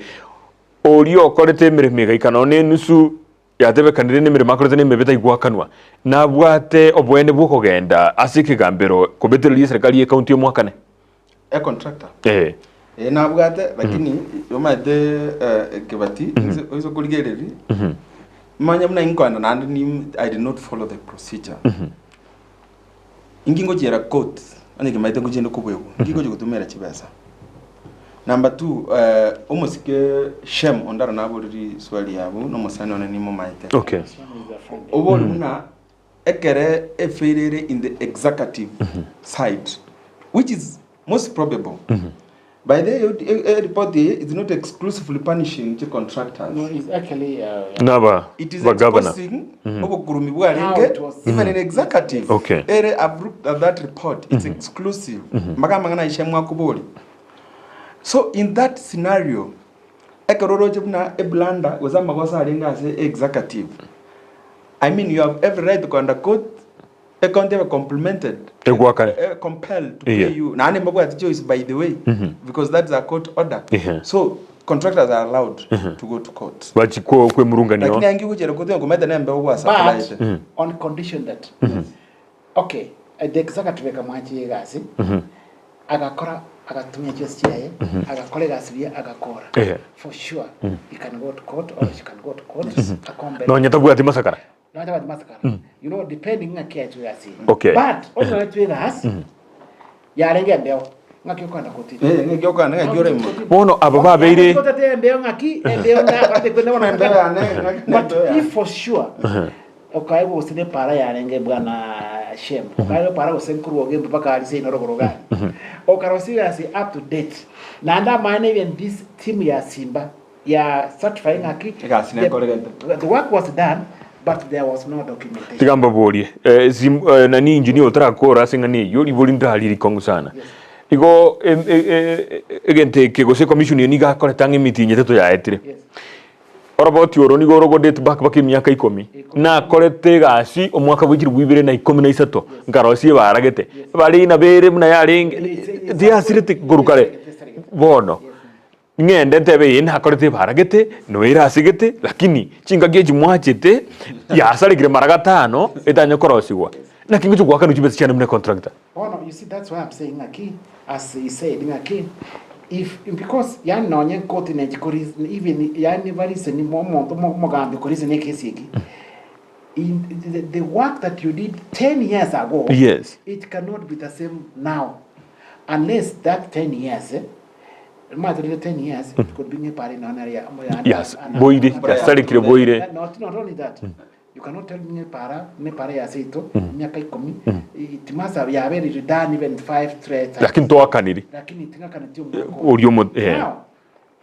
oria okorete emeremo egaika nonya na enusu yatebekanire nemeremo akorete nemebe taigwakanwa, nabwate oboene bw'okogenda ase ekegambero kobetereria eserekari y'ecounty omwakane. Econtractor? Ee. Ee nabwate lakini omanyete eh, Kibati inse oise korigereria manye buna inkoenda naende ni I did not follow the procedure. Inki ngochiera court onye kimaete ngochiende kobuegwa inki ngochia gotumera chibesa. Number two eh, omosike Shem Ondara naboriri swali yabo na omosani one nimomaete. Okay. Shem is a friend. Obori buna ekere efail ere in the executive side which is most probable. By the way, e report eye is not exclusively punishing chi contractors. No, it's actually Naba It is ba governor. exposing obokurumi How bwarenge it was. even in executive. Okay. Ere I've looked at that report, it's exclusive. Mpaka amang'ana aishe mwakobori. So in that scenario, ekero oroche buna eblunder gose amagoso arenge ase executive, I mean you have every right kogenda court, Ecounty ebe complimented, Egwakane. eh, compelled to pay Yeah. you. Naende mbabwati choice by the way, because that's a court order. Yeah. So, Contractors are allowed to go to court. Bachi ko kwemurungania Lakini angi gochera koti ngomete nembe ogwa But supplied. on condition that okay, the executive ekamwanchia egasi agakora agatumia chibesa chiaye agakora egasi buya agakora Ehe. for sure he can go to court or she can go to court akombe Nonya tabwati masakara. nonya tabwati masakara you know depending ng'aki aetwe egasi eye. Okay. But onye oetwe egasi yarenge embeo ng'aki okogenda kotini Eh, ng'aki okogenda ng'aki ore imo. Bono aba babeire Otete embeo ng'aki embeo nakorete kwende bono Embeo yane, ng'aki But nembeo yane. if for sure okaegwa gose ne para yarenge bwana Shem okaegwa para gose nkorwa ogembe mpaka aria seino rogoro gani okarosia egasi up to date naende amaene even this team ya Simba ya certify ng'aki Egasi nekoregete. the work was done but there was no documentation. Tiga mbaborie, eh, sim, eh, nani engineer otarakora ase eng'ana eyio, ribori ndari rikong'u sana. Igo em- e- e- e- egento eke gose commission eye nigo akorete ang'e emitienyi etato yaetire. Yes. Oroboti oro nigo orogo date back mpaka emiaka ikomi. Nakorete egasi omwaka bwa chilifu ibere na ikomi na isato, nkarosia ebaragete. Ebara eyio nabo ere buna yarenge, tiyasirete korwa kare. Bono, Ng'ende ntebe eye nakorete ebaragete, noyo erasegete, lakini chingaki echi mwachete yasarekire mara gatano etanye korosigwa. Naki ngochia goakanwa chibesa chiane buna econtractor? Bono you see that's why I'm saying ng'aki as he said ng'aki if because yaani nonye ekoti nechi kori even yaani bariseni omonto omogambi okoriseni ekesi eki in the, the work that you did 10 years ago Yes. it cannot be the same now unless that 10 years eh, Omanyete rende 10 years it could be ng'a epara enono nere ya Yes, boire, yasarekire boire. Not, not only that, you cannot tell me ng'a epara, ng'a epara ya seito, emiaka ikomi, it must have yabeire done even five, three times. Lakini toakaniri. Lakini ting'akaneti omwaka oyo. Oria omo eh. Now,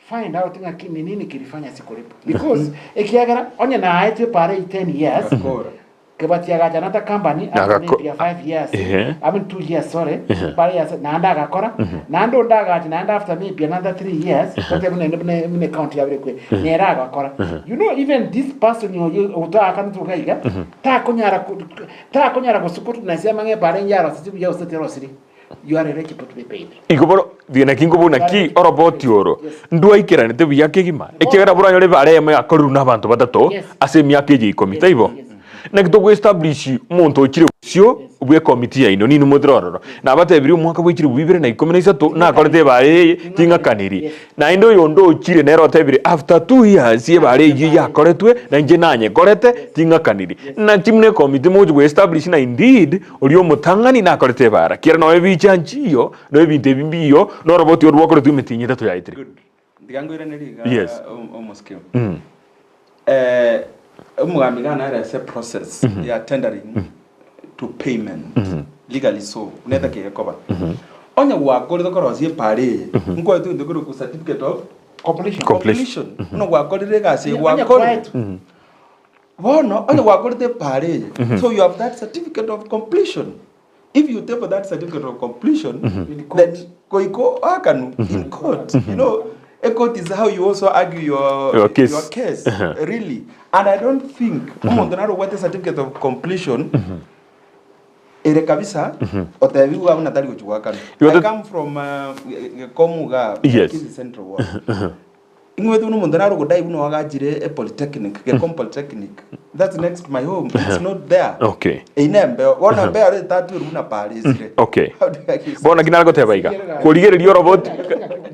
find out ng'a ki ni nini kilifanya sikulipa. Because ekiagera onye naetwe epara eyio 10 years, Agakora. Kebati agacha another company after Agako- maybe a 5 years Ehe. I mean 2 years sorry pare years naende agakora naende onde agacha naende after maybe another 3 years gote buna buna buna county yabere kwe nere agakora you know even this person oyo otoakanetwe iga iga takonyara ku- takonyara gosukutu amang'e epara enye yaroseti buya gose terosiri you are eligible to be paid Igo bono thiga naki nkobuna naki oroboti oro ndwaikeranete buya kegima ekiagera boranyore ebara eyemo yakorirwe na abanto batato Yes. ase emiaka eye ikomi Yes, taibo yes. naki togo establish omonto ochire bosio bwe ekomiti yaino ninwe motire ororo nabatebirie omwaka bwa chilifu ibere na ikomi na isato nakorete ebara eye ting'akaniri Yes. Naende oyonde ochire nere otebire, After 2 years ebara eyio yakoretwe, na inche nanyekorete, ting'akaniri. Naki buna ekomiti mogochia goestablish na indeed oria omotang'ani nakorete ebara. Kiera nonya ebicha nchiyo, nonya ebinto ebi mbiyo, na oroboti oru rwakoretwe emetienyi etato yaetire. Good. Tiga nkoiranerie iga Yes. omosike. Eh, omogambi iga nare ase process ya tendering to payment legally so buna etakeire koba. Onye gwakorire korosia epara eye, nkwaetwe egento kerokwa certificate of Completion. Completion. completion. Buna gwakorire egasi eye Onye gwakorire. kwaetwe. Bono onye gwakorete epara eye, so you have that certificate of completion. If you table that certificate of completion, In court. then goiko oakanwe in court. You know, a court is how you also argue your, Your case. your case really. And I don't think omonto nare obwate certificate of completion ere kabisa otebiwa buna tari gochi goakanwa. Igo I to- come from Gekomu iga, Yes. Kisii Central Ward. Ing'wete buna omonto nare ogodai buna oagachire epolytechnic, Gekom Polytechnic. That's next to my home. It's not there. Okay. Eyio nembeo. Bono embeo ere etatwerwe buna pare esire. Okay. How do I get Bono naki nare iga korigereria oroboti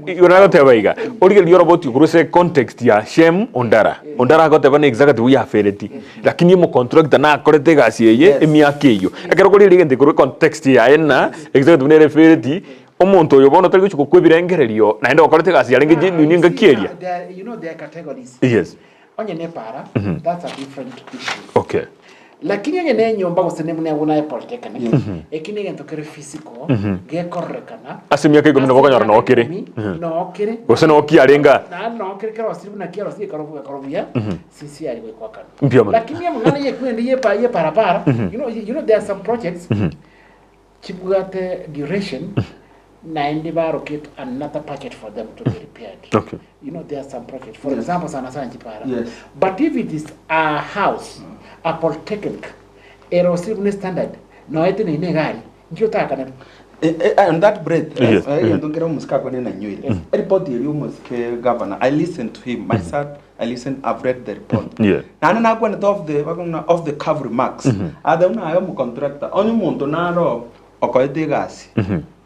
igo nare goteba iga origereria oroboti korwa ase context ya Shem Ondara Ondara agoteba na executive yafereti lakini omocontractor nakorete egasi eye Yes. emiaka eyio ekero okorigereria egento korwa context yaye na executive nere efereti omonto oyo bono tari gochia gokwa ebirengererio naende okorete egasi yarenge genuine engaki eria There, you know there are categories. yes Onye ne para, that's a different issue. okay Lakini onye ne enyomba gose ne buna buna polytechnic, eki ne egento kere physical, gekororekana. Ase emiaka ikomi nabo okonyora noo kere. Noo kere. Gose noo kiarenga. Naende noo kere kerosire buna kiarosire gekorobuga buya, sisi aye goikwakanwa. Mbuya mono. Lakini amang'ana yekwende ye ye parapara, you know, you know there are some projects chibwate duration naende ba allocate another budget for them to be repaired. Okay. You know there are some projects. For example, sana sana chipara. Yes. But if it is a house, a polytechnic, erosire buna standard, noete neine egari, nki otakana? Eh, eh, on that breath, Yes. eh, egento nkere omosike akwane nainyoire. Eripoti eria omosike governor, I listened to him myself, I listened, I've read the report. Yeah. Naende nakwanete off the, bakong'ina off the cuff remarks. Ate buna aye omocontractor, onye omonto naro okoete egasi,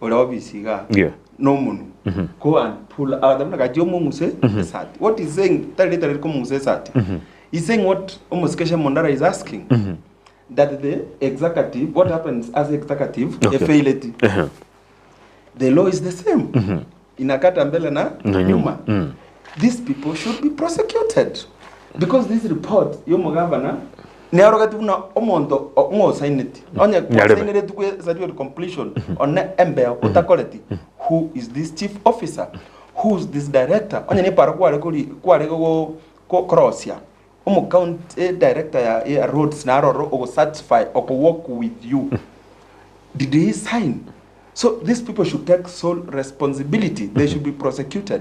ore office igaa, Yeah. nomonu, go and pull out, buna gachia omong'use esati. What he's saying, tari ritari rikomong'usa esati. He's saying what omosike Shemondara is asking. That the executive, what happens as executive, Okay. efaileti. Ehe. The law is the same. Inakata mbele na Na nyuma. nyuma. Mm. These people should be prosecuted. Because this report, yomogavana, nearogeti buna omonto o- ng'osaineti. Onye Nyarebe. kwasainereti kwe certificate completion, one embeo otakoreti. Who is this chief officer? Who is this director? Onye neparo kware kori kware go go korosia. Omo county director ya ya roads naroro ogo certify oko work with you did he sign so these people should take sole responsibility they should be prosecuted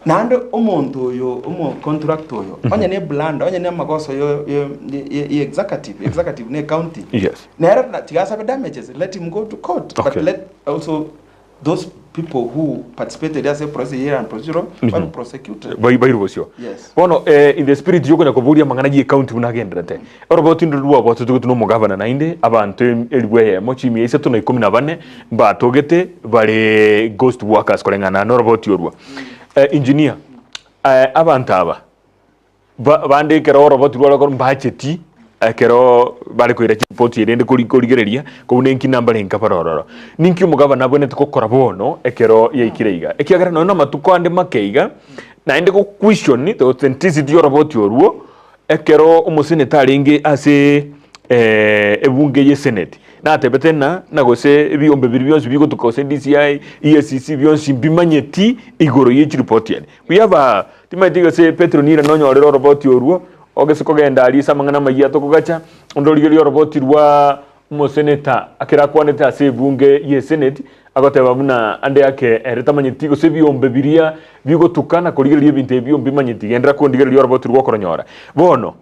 naende omonto oyo omo contractor oyo onye ne blunder onye ne amagoso yo yo ye ye executive executive ne county Yes. nere na tiga asabe damages let him go to court Okay. but let also Those people who participated ase process eye and procedural babe prosecuted. Bai- bairwe bosio Yes. bono eh, in the spirit yokonya koboria amang'ana ye county buna agenderete oroboti ndoro rwabwatete gotuna omogavana naende abanto em- elifu eyemo chimia isato na ikomi na bane mbatogete bare ghost workers koreng'ana na oroboti orwo eh, engineer eh, abanto aba Ba- bande ekero oroboti rware korwa mbacheti ekero bare koira chiripoti erinde kori korigereria kobuna enki nambare nka bare ororo. Ninki omogabana abwenerete gokora bono ekero yaikire iga? Ekiagera nonya na amatuko ande make iga, naende go question the authenticity ya oroboti orwo, ekero omoseneta arenge ase ebunge ye senate, natebete ng'a na gose ebiombe biria bionsi bigotuka gose DCI, EACC bionsi mbimanyeti igoro ye chiripoti ere. We have a Timanyeti gose Petero nire nonyorere oroboti orwo, ogese kogenda aria ase amang'ana amayia atokogacha, onde origererie oroboti rwa omoseneta ekero akwanete ase ebunge y'esenate, agoteba buna ande ake ere tamanyeti gose ebiombe biria bigotuka na korigereria ebinto ebio mbimanyeti. Genderera kondigereria oroboti rwa okoronyora. Bono,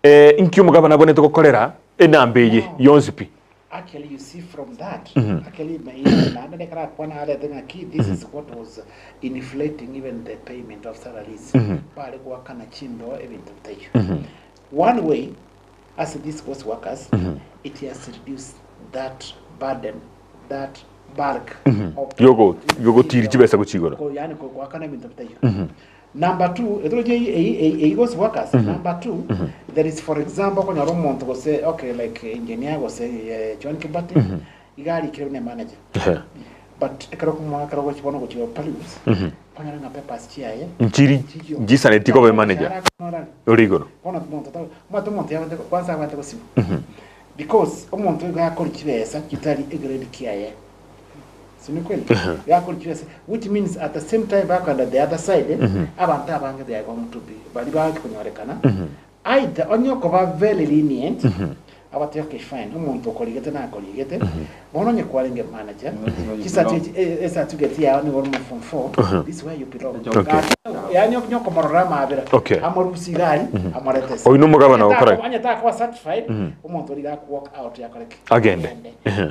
eh, inki omogabana abwenerete gokorera enamba eye yonsi pi? Actually, you see from that, actually, naende nekero akwana arete ng'aki, this is what was inflating even the payment of salaries. Bare goakana chimbeo ebinto bitaiyo. One way, as these ghost workers, it has reduced that burden, that bulk of Yogo- yogotiri chibesa gochia igoro. Ko- yaani ko- goakana ebinto bitaiyo. Number two, etoroche eyi eyi eyi eyi gose workers. Number 2 there is for example okonyora omonto gose okay like engineer gose eh, John Kibati iga arikire buna manager. Ehe. But ekero okomoa ekero ogochi bono gochi Palius, okonyora ng'a papers chiaye Nchiri nchiyo. nchisaneti koba emanager Omoshahara ore igoro. Bono omonto ta omanyete omonto yabwate kwanza abwate gosibwa. Because omonto iga akori chibesa chitari egrade kiaye. Si ni kweli? Yakori chibesa which means at the same time bakoenda the other side abanto abange they are going to be bari bakonyorekana either onye okoba very lenient abatebie okay fine omonto okorigete nakorigete bono onye kwarenge manager chicertificate eh, eh, certificate yao nigo ore form 4 this is where you belong Okay. yani onye okomorora amabera Okay. amorusie igari amorete ase. Oyio nomogabana Onye gokora tako- onye takoba certified omonto oria gaku walk out yakore ki? Agende.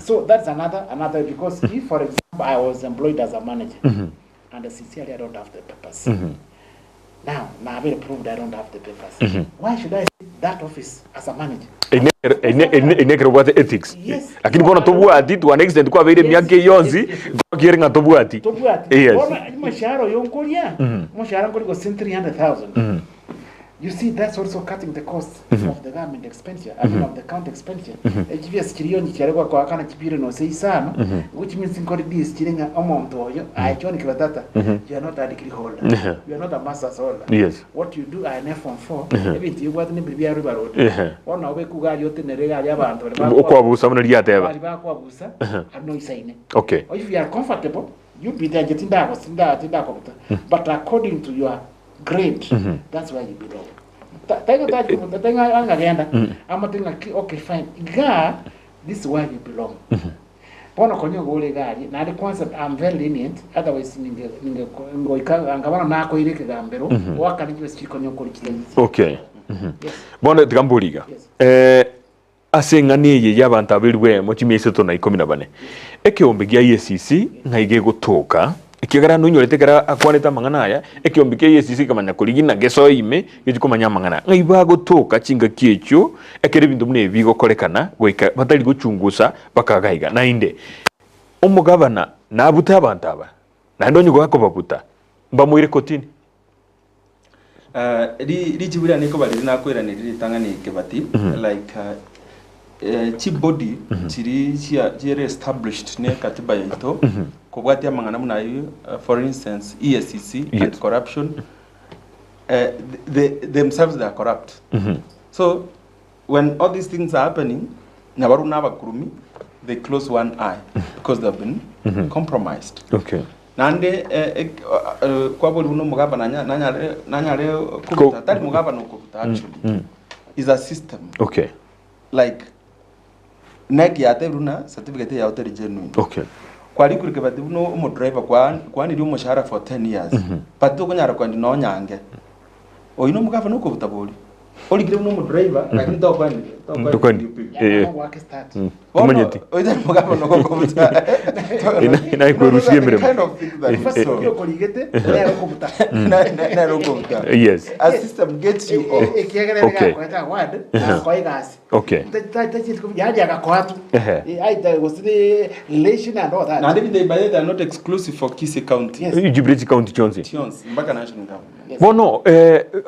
So that's another another because if for example I was employed as a manager and sincerely I don't have the papers. Now nabere proved I don't have the papers. Why should I sit that office as a manager? Ine ekero obwate ethics. Yes. Lakini bono tobwati to an extent kwabeire Yes. emiaka eye yonsi Yes, yes. nkokiere ng'a tobwati. Tobwati. Yes. Bono omoshahara oyo nkoria, omoshahara nkori gose 300,000. You see, that's also cutting the cost of the government expenditure, I mean of the county expenditure. Echibiasi chiria onye chiare goakana chibire nonse isano, which means nkori dis chire ng'a omonto oyo, aye John Kibatata, you are not a degree holder, you are not a master's holder. Yes. What you do, aye ne form 4, ebinto bibwate nembiri bia River Road. Bono nabo bekuga aria otenere iga aria abanto baria bakwa- Okwabusa buna riateba. baria bakwabusa, aria noisaine. Okay. Or if you are comfortable, you be there, inche tindago- tinda- tindakobuta. But according to your grade, that's where you belong. Ta- tainga tachi- tainga angagenda, amate ng'aki, okay fine, iga, this is where you belong. Bono konya ogore egari, naende kwanza I'm very lenient, otherwise ninge ninge ngoika anga bono nakoire ekegambero, oakane chibesa chiri konya okori chitari Okay. Yes. Bono tiga mbori iga. Yes. Eh, Ase eng'ana eye y'abanto ab'elifu eyemo chimia isato na ikomi na bane, ekeombe gia EACC ng'ai gegotoka, ekiagera noinyorete ekero akwanete amang'ana aya, ekeombe kia EACC gekamanya korigia na gesoe ime gechie komanya amang'ana aya. Ng'ai bagotoka chingaki echio ekero ebinto buna ebi bigokorekana goika batari gochungusa bakagaiga. Naende omogabana nabute abanto aba, naende onye gakobabuta mbamoire kotini. Eh, ri- richibu riane rikoba riri nakoiraneria ritang'ani kebati like eh, chibody chiri chia- chire established ne katiba yaito kobwatia amang'ana buna ayio eh, for instance EACC Yes. anti corruption eh, they, themselves they are corrupt so when all these things are happening nabarobwo na abakurumi they close one eye because they have been compromised Okay. Naende kwaboria buna omogabana nanyare nanyare kobuta, tari mogabana okobuta actually, is a system. Okay. Like NEC yatebire buna certificate yao teri genuine. Okay. Kwarikure kebati buna omodriver kwa kwanirie omoshahara for 10 years, but tokonyara koenda nonyange. Oyio nomogabana okobuta bori. Orikire buna omodriver lakini tokwendi Tokwendi. Eh. Work start. Bono, Tomanyeti. oyo tari mogabana ogokobuta. Ina- inaikwerusia emeremo. Kind of thing that First so. oyo okorigete, nere okobuta. Nere okobuta. Yes. A system gets you off. Ekiagera ere Okay. gakoeta award, gakoa egasi. Okay. Yaani agakoa tu. Ehe. Aita gose ne relation and all that. Naende ebinto by the way, they are not exclusive for Kisii County. Yes. Ijibire chikaunti chionsi. Chionsi, mpaka national government. Bono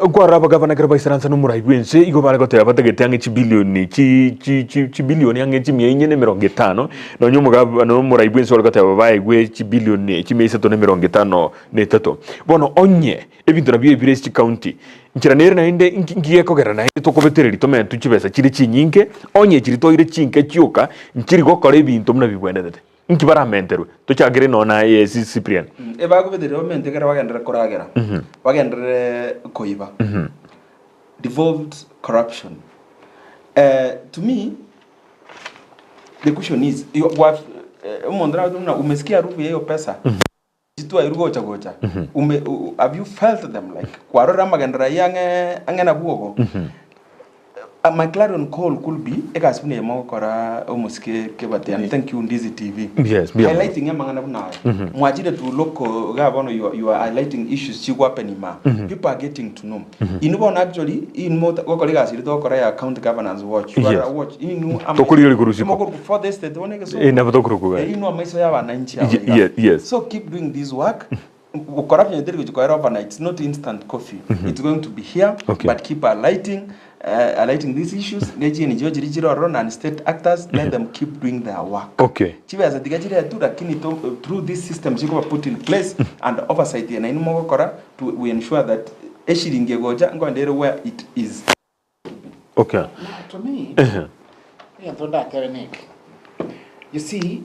nkwarora abagavana ekero baisaransa nomorai bw'ense, igo bare goteba batagete ang'e chibilioni chi chi chi chibilioni ang'e chimia inye na emerongo etano, nonya omogavana omorai bw'ense ore goteba baegwe chibilioni chimia isato na emerongo etano na etato. Bono onye ebinto nabio ebire ase chikaunti, nchera nere naende nki nki gekogera naende tokobetereria tomentwe chibesa chire chinyinge, onye chiri toire chinke chioka, nchiri gokora ebinto buna bibwenerete. Inki baramenterwe? Tochakere nonya naye Cyprian. Ebakobetereria bamente ekero bagenderere koragera, bagenderere koiba. Devolved corruption. To me, the question is, yo- gwa- omonto nagoteba buna umesikia harufu ya hiyo pesa, chitwairwe gocha gocha, ume, u- have you felt them like, kwarorire amagenderero ayio ang'e ang'e nabwo obo? My clarion call could be egasi buna eye mogokora omosike Kebati and thank you Ndizi TV. Yes, mbuya mono. Highlighting amang'ana buna aya. Mwachire to local iga bono you, are- you are highlighting issues chigwapen ima. People are getting to know. Inwe bono actually inwe mota- gokora egasi eria togokora ya county governance watch. You are Yes. a watch. Inwe ama- Tokorigereria korwa isiko. Mokoruka for the state bono egesomo. Eh, nabo tokoruka iga. Eh, inwe amaiso ya abananchi aba Ye- iga. ye- yes. So keep doing this work. Corruption teri gochia koera overnight, it's not instant coffee. It's going to be here, Okay. but keep highlighting, highlighting these issues. Ne chini chio chiri chire ororo non state actors, let them keep doing their work. Okay. Chibesa tiga chiretwe lakini to, through this system chikoba put in place and oversight eye nainwe mogokora to we ensure that eshiringi egocha nkoenda ere where it is. Okay. Now, to me, egento ndatebe neke. You see,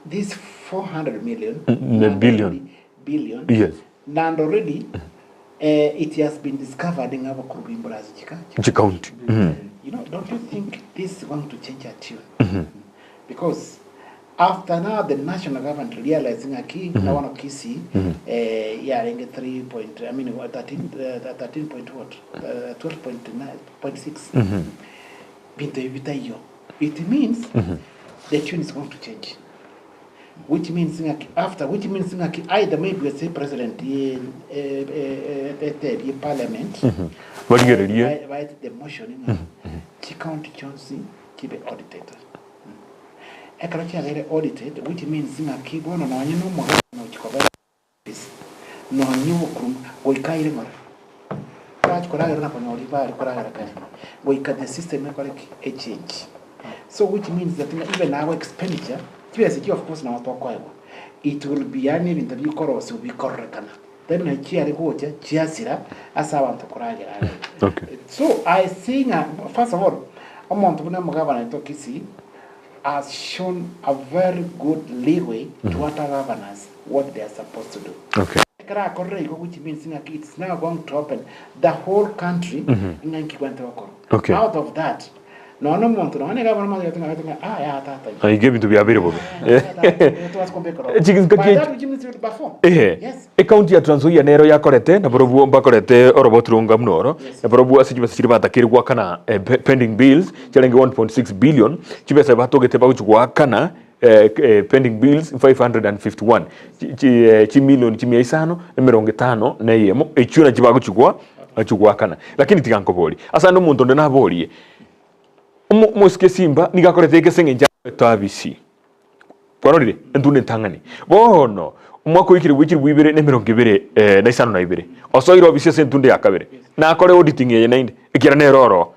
this 400 million, Ne and billion. already- billion, Yes. and already it has been discovered ng'a abakuru b'imbura ase chika Chikaunti. You know, don't you think this is going to change our tune? Because after now the national government realizing ng'aki buna bono Kisii yarenge 3 point, I mean what, 13, 13 point what, 12.9.6 binto ebi bitaiyo it means the tune is going to change which means ng'aki after which means ng'aki either maybe ase president ye etebie parliament Barigererie. baete the motion ng'a chicounty chionsi chibe audited. Ekero chiabeire audited which means ng'aki bono nonye na omogabana ochia koba office nonye obokuruma goika aire ng'ora. Bachia koragera na konyora ibare koragera kare goika the system ekore ki? Echange. So which means that ng'a even our expenditure chibesa echio of course nabo tokoegwa it will be yaani ebinto bikorosiwa bikororekana tari buna chiare gocha chiasira ase abanto koragera are. Okay. So I see ng'a first of all omonto buna omogabana oito Kisii has shown a very good leeway to other governors what they are supposed to do. Okay. Ekero akorire igo which means ng'a it's now going to open the whole country ng'a nki gwente gokora. Okay. Out of that. Nonya na omonto nonya nigo abana omanyete ng'a ng'a ah yaya tata iga. Iga ebinto biabeire bobe. Ehe, ecounty ya Trans Nzoia nero yakorete na barobwo mbakorete oroboti ronga buna oro, na barobwo ase chibesa chiria batakeire goakana pending bills chiarenge 1.6 billion, chibesa batogete bagochia goakana pending bills 551 chimilion chimia isano emerongo etano na eyemo, echio nachio bagochia goa bagochia goakana. Lakini tiga nkoborie, ase ande omonto onde naborie, omosike simba nigo akorete eke ase eng'encho agoeta abisi. Kwarorire? Entunda entang'ani. Bono, omwaka oikire bwe chilifu ibere na emerongo ebere na isano na ibere, osoire obisi ase entunda ya kabere, nakore auditing eye naende, ekiagera nere oroo.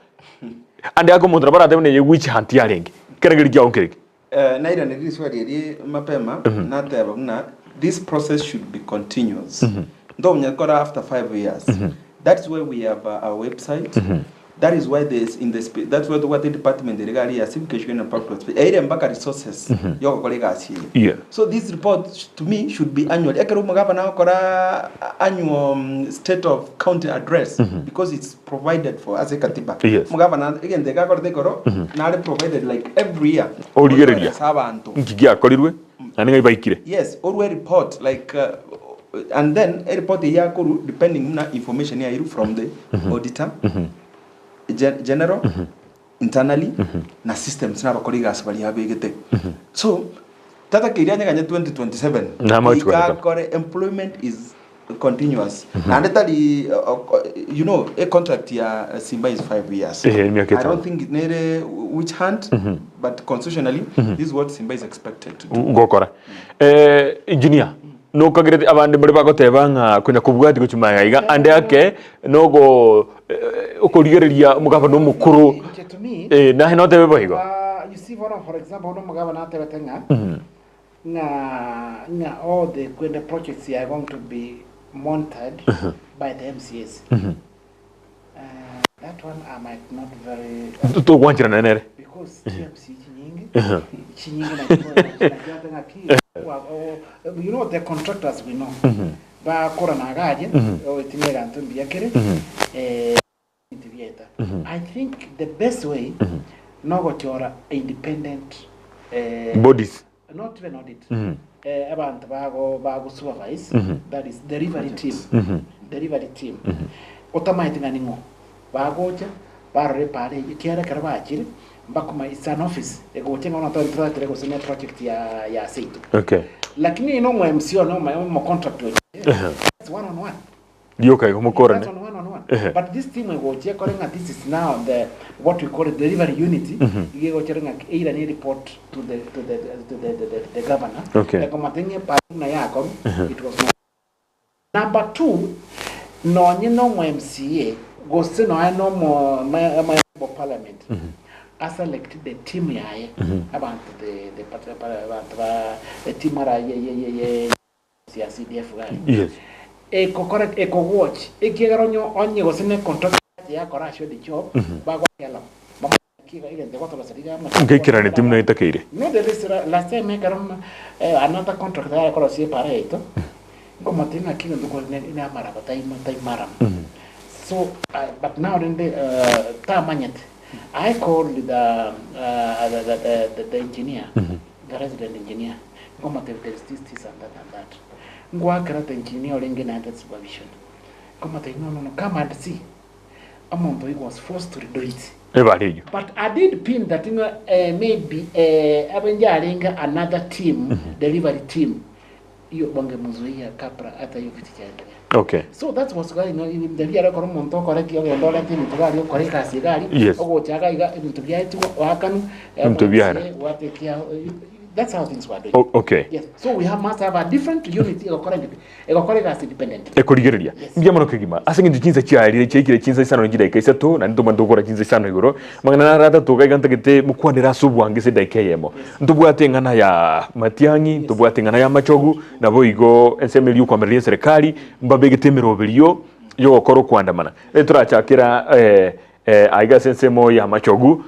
Ande ake omonto nabo aratebe neye witch hunt yarenge. Ekerengerio kiao nkereki? Nairanire riswali eri mapema, nateba buna this process should be continuous. Ntokonya kora after 5 years. That's why we have our website. That is why there is in the spe that's why tobwate edepartment ere iga aria ya civic education and public participation eire mpaka resources yogokora egasi eye. Yeah. So this report to me should be annually. Ekero omogabana agokora annual state of county address because it's provided for ase ekatiba. Yes. Omogabana egento eke akorete igoro nare provided like every year. Origereria. Ase abanto. Nki giakorirwe, naende ng'ai baikire. Yes, orwe report like and then ereport eyio yakorwa depending buna information yairwe from the auditor general internally na systems na abakori egasi baria abegete. So tatakeire onye ganye 2027 Namache goika kwanekana. akore employment is continuous naende tari you know a contract ya Simba is 5 years. Ehe, emiaka I etano. don't think nere witch hunt but constitutionally this is what Simba is expected to do. Gokora. Eh, engineer, nokagerete abande mbare bagoteba ng'a konya kobwati gochia magega iga ande ake nogo eh, okorigereria omogabana omokoro Inche to me, eh, naye notebe boigo. you see bono for example bono omogabana atebete ng'a ng'a ng'a all the kwende projects are going to be monitored by the MCAs. That one I might not very Togwancherana nere. because TMC chinyingi chinyingi nachiate ng'aki you know the contractors we know bakora nagaria oetinga eganto mbuya kere eh, binto biaeta I think the best way nogochora independent eh, Bodies. not even audit eh, abanto bago bago supervise that is delivery team delivery team otamaeti ng'a ning'o bagocha barora epara eyio ekiagera ekero bachire mbakoma it's an office egocha ng'a bono toratire gose ne project ya ya seito Okay. lakini oyo nomo MC one omo contract oyo it's one on one Rioka igo mokorane. That's on one on one. Ehe. But this team egochia ekore ng'a this is now the what we call the delivery unit iga egochia ng'a eiranie report to the to the to the the, the, the governor Okay. ekomateng'ia epara buna yakorwa it was not Number two nonye na omo MCA gose nonye na omo member of parliament a select the team yaye abanto the the abanto ba etimu ara ye ye ye ya CDF gari Yes. ekokora ekogwatch ekiagera onye onye gose ne contract yakora asio the job bagwakela egento egotorosa riga Nkaikerane timu naitakeire. No there is last time ekero eh, another contract yakorosia epara yaito nkomotebia ng'aki egento kore ne ne amaraba taima taimarama so uh, but now rende uh, tamanyete I called the, uh, the, the, the, the, the engineer the resident engineer Nkomotebia there is this this and that and that. Ngoakera the engineer orenge naende supervision. Nkomotebia no no no come and see. Omonto oyio was forced to redo it. Ebare eyio. But I did pin that ng'a eh, maybe eh, abe njarenge another team, delivery team, iyo bangemuzuia kabla hata hiyo kitu ijaendelea. Okay. So that was why ng'a ndari are ekero omonto okore ki ogenda orente ebinto gari okore egasi iga aria, Yes. ogocha iga iga ebinto biaetigwe oakanwe, Ebinto biaera. gwatekia That's how things were doing. O- okay. Yes. So we have must have a different unit egokora independent. Egokora egasi independent. Ekorigereria. Yes. Mbuya mono kegima. Ase eng'encho chinsa chiarire chiaikire chinsa isano ne chidaika isato, naende ntomanyete gokora chinsa isano igoro. Amang'ana naro atato iga iga ntagete mokwanere ase obwango ase edaika eyemo. Ntobwate eng'ana ya Matiang'i, ntobwate eng'ana ya Machogu, naboigo ensemo eria yokoamereria eserekari, mbabegete emeroberio yogokora okoandamana. Torachakera eh, Aiga ase ensemo y'amachogu,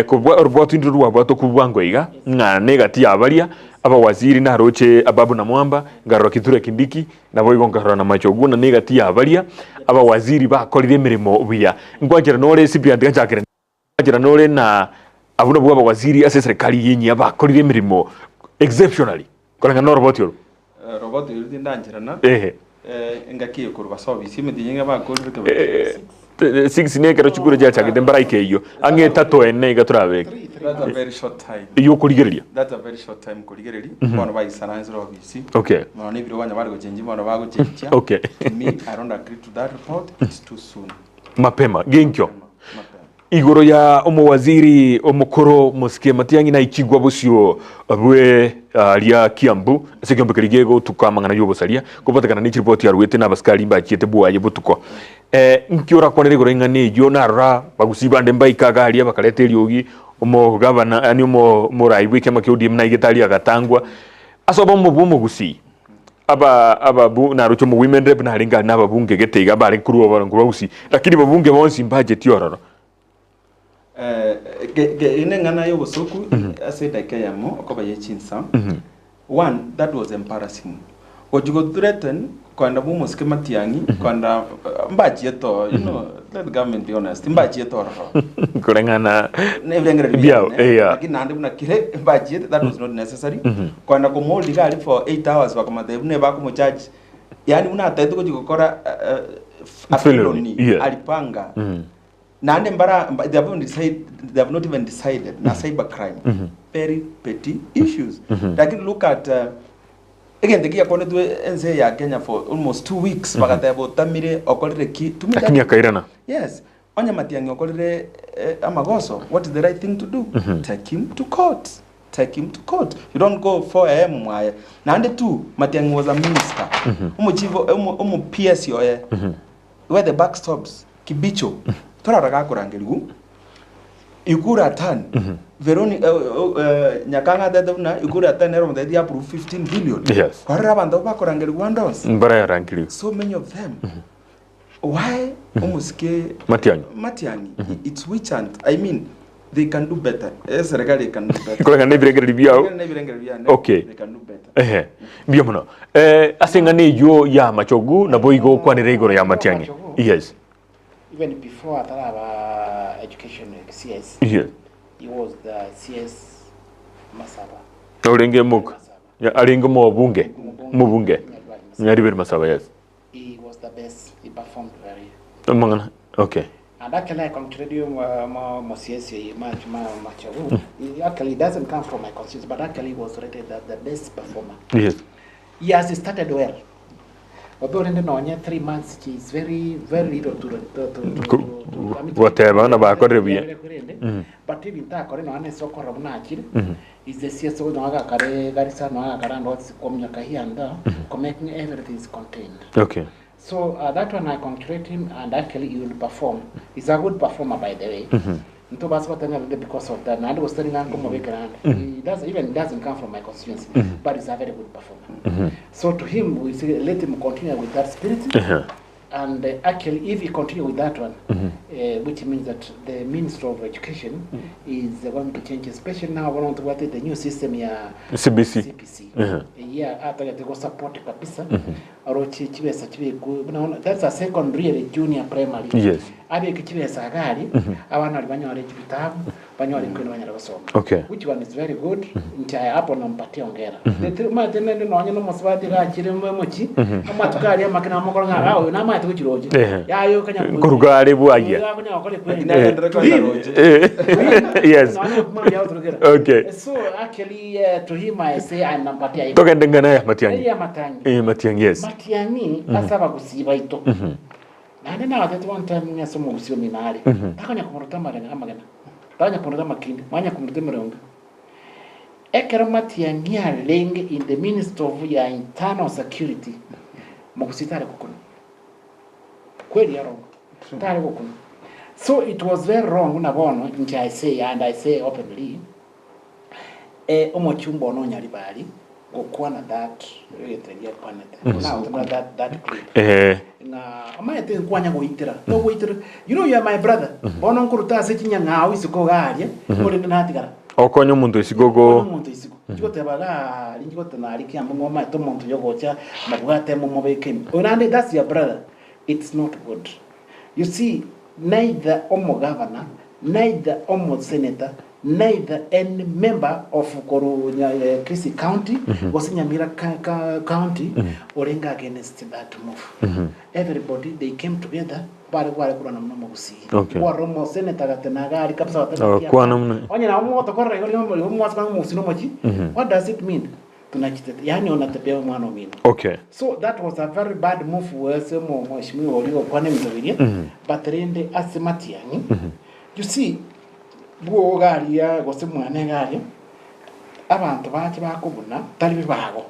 kobua orobwato indire rwabwate okobua iga, ng'a negati ya baria abawaziri naroche Ababu Namwamba, nkarora Kithure Kindiki, naboigo nkarora na Machogu, na negati ya baria abawaziri bakorire emeremo buya. Nkwanchera nore Cyprian tiga nchakere. Ngwanchera nore na abwo nabwo abawaziri ase eserekari eye enyia bakorire emeremo exceptionally koreng'ana na oroboti oro. Roboti oro tindancherana Ehe. engaki eye korwa basoa ofisi emetienyi enga bakorire kebere Six ne ekero chikura chiachagete mbaraika eyio ang'e etato ene iga torabeke That's a very short time. eyokorigereria. That's a very short time korigereria bono baisaransire ofisi Okay. mono na ebirogo onye bare gochenchia bono bagochenchia Okay. to me I don't agree to that report it's too soon. Mapema genkio. Mapema. Igoro ya omowaziri omokoro Mosike Matiang'i naikigwa bosio bwe ria Kiambu ase ekeombe keria gegotuka amang'ana y'obosaria kobatekana ne chiripoti aruete na abasikari mbachiete bwaye botuko. Eh, nki orakwanere igoro y'eng'ana eyio narora bagusii bande mbaika iga aria bakareta eriogi omogavana yaani omo omorai bw'ekiama kia ODM naigete aria agatangwa ase obomo bw'omogusii Aba ababu naroche omo women rep narenge are nababunge gete iga bare korwa oborongo bwa gusii lakini babunge bonsi mbacheti ororo. Eh, ge- ge- eye neng'ana y'obosoku ase edakika eyemo okoba ye chinsa one that was embarrassing gochi go threaten koenda bwa omosike matiang'i koenda eh, mbachiete oo you know let the government be honest mbachiete ororo Koreng'ana nebirengererio Biao, biane, yeah. lakini naende buna kere mbachiete that was not necessary Kwenda komohold iga aria for 8 hours bakamotebia buna ebakomocharge yaani buna ataete gochia gokora a Felony, felony yeah. alipanga naende mbara mba- they have not decide, they have not even decided na cyber crime very petty issues lakini look at uh, egento eki giakwanetwe ense ya Kenya for almost 2 weeks bagateba otamire okorire ki to me that- Lakini akairana. Yes, onye Matiang'i okorire eh, amagoso, what is the right thing to do? Take him to court. Take him to court. You don't go 4 am mwaye. Naende tu, Matiang'i was a minister. Omochief, omo, omo PS oye. Where the buck stops, Kibicho. Torara gakorangerigwa. Ikura atan. Veroni, uh, uh, uh, Nyakang'a atete buna Ikura atan ero omotebia approve 15 billion. Yes. Kwarora abanto bakorangerigwa ande onsi. Mbarayarangerigwe. So many of them. Why omosike Matiang'i. Matiang'i it's witch hunt I mean they can do better eserikali can do better Koreng'ana na ebirengererio biao. Koreng'ana na ebirengererio biane Okay. they can do better Ehe. Mbuya mono. Eh, ase eng'ana eyio ya amachogu nabo igo okwanera igoro ya Matiang'i. Amachogu. Yes. Even before ataraba education CS, Yes. he was the CS Masaba. Orenge mok. Masaba. Arenge mobunge. Mobunge. Nyaribari Masaba. Nyaribari Masaba, yes. He was the best. He performed very. Amang'ana. Okay. And actually, I congratulate you, uh, Mosiesi Machagu. He actually doesn't come from my constituency, but actually he was rated as the best performer. Yes. He has started well. Although rende nonye 3 months she is very very little to to to to, to, to I mean, to- Goteba na bakorire buya. Kurende. But even ta kore no ane sokora buna akire. Is the CS no aga kare garisa no aga karando komnyaka hianda mm making everything is contained. Okay. So uh, that one I congratulate him and actually he will perform. He's a good performer by the way. Nto basi kwa because of that. And was telling Uncle mm He does even doesn't come from my constituency, but he's a very good performer. So to him we say let him continue with that spirit. And uh, actually, if he continue with that one, uh, which means that the Minister of Education is going to change, especially now want to what the new system ya CBC. CPC. Yeah, atagete go support kabisa. Orochi chibesa chibeku. That's a secondary junior primary. Yes. Abeke chibesa gari abana bari banyore chibitabu banyore kwenda banyara gusoma. Okay. Which one is very good. Nchaya hapo nampatia hongera. The three ma tena ndi nonye no musibati gachire muchi. Amatukari amakina mokoro ngara oyo namaete kuchiroje. Ehe. Yayo kanya Nkoruga are bwaye. Kanya wakore kweli. Lakini agendere kwanza roje. Yes. Okay. So actually uh, to him I say anampatia hivyo. Togende ng'ana ya Matiang'i. Ya Matiang'i. Eh, Matiang'i, yes. Matiang'i asaba gusiba ito. Nande na at one time ng'aso mo gusio minari. Takanya kumuruta magana amagana. Takanya kumuruta makindi, manya kumuruta mirongo. Ekero Matiang'i arenge in the Minister of ya Internal Security mugusitare kukuno. Kweli ya wrong. Tare kukuno. So it was very wrong na bono nti I say and I say openly eh omochumba ono nyaribari gokwana that eteria kwanete now to that that clip Eh, na amaete nkwanya goitera no goitera you know you are my brother bono nkuruta ase chinyang'ao isiko garia orende natigara okonya omonto isiko go omonto isiko chigoteba gari nchigotenari kiambo ng'omaete omonto yogocha mabwate momobeke onande that's your brother it's not good you see neither omogavana Neither omosenator, neither any member of korwa Kisii County gose Nyamira County orenge against that move. Everybody they came together bare bare korwana buna omogusii. Okay. Kwarora omosenator agatena iga aria kabisa agateba ki Agakwana hapana. buna- Onye nabo mogotokorera igo riria igo mwase kwana omogusii nomochi, what does it mean? Tunachitete yaani onatebia omwana omino. Okay. So that was a very bad move ase omo mheshimiwa oria ogokwana ebinto biria, but rende ase Matiang'i, you see, bwogo iga aria gose mwane iga aria, abanto bache bakobuna tari bibago,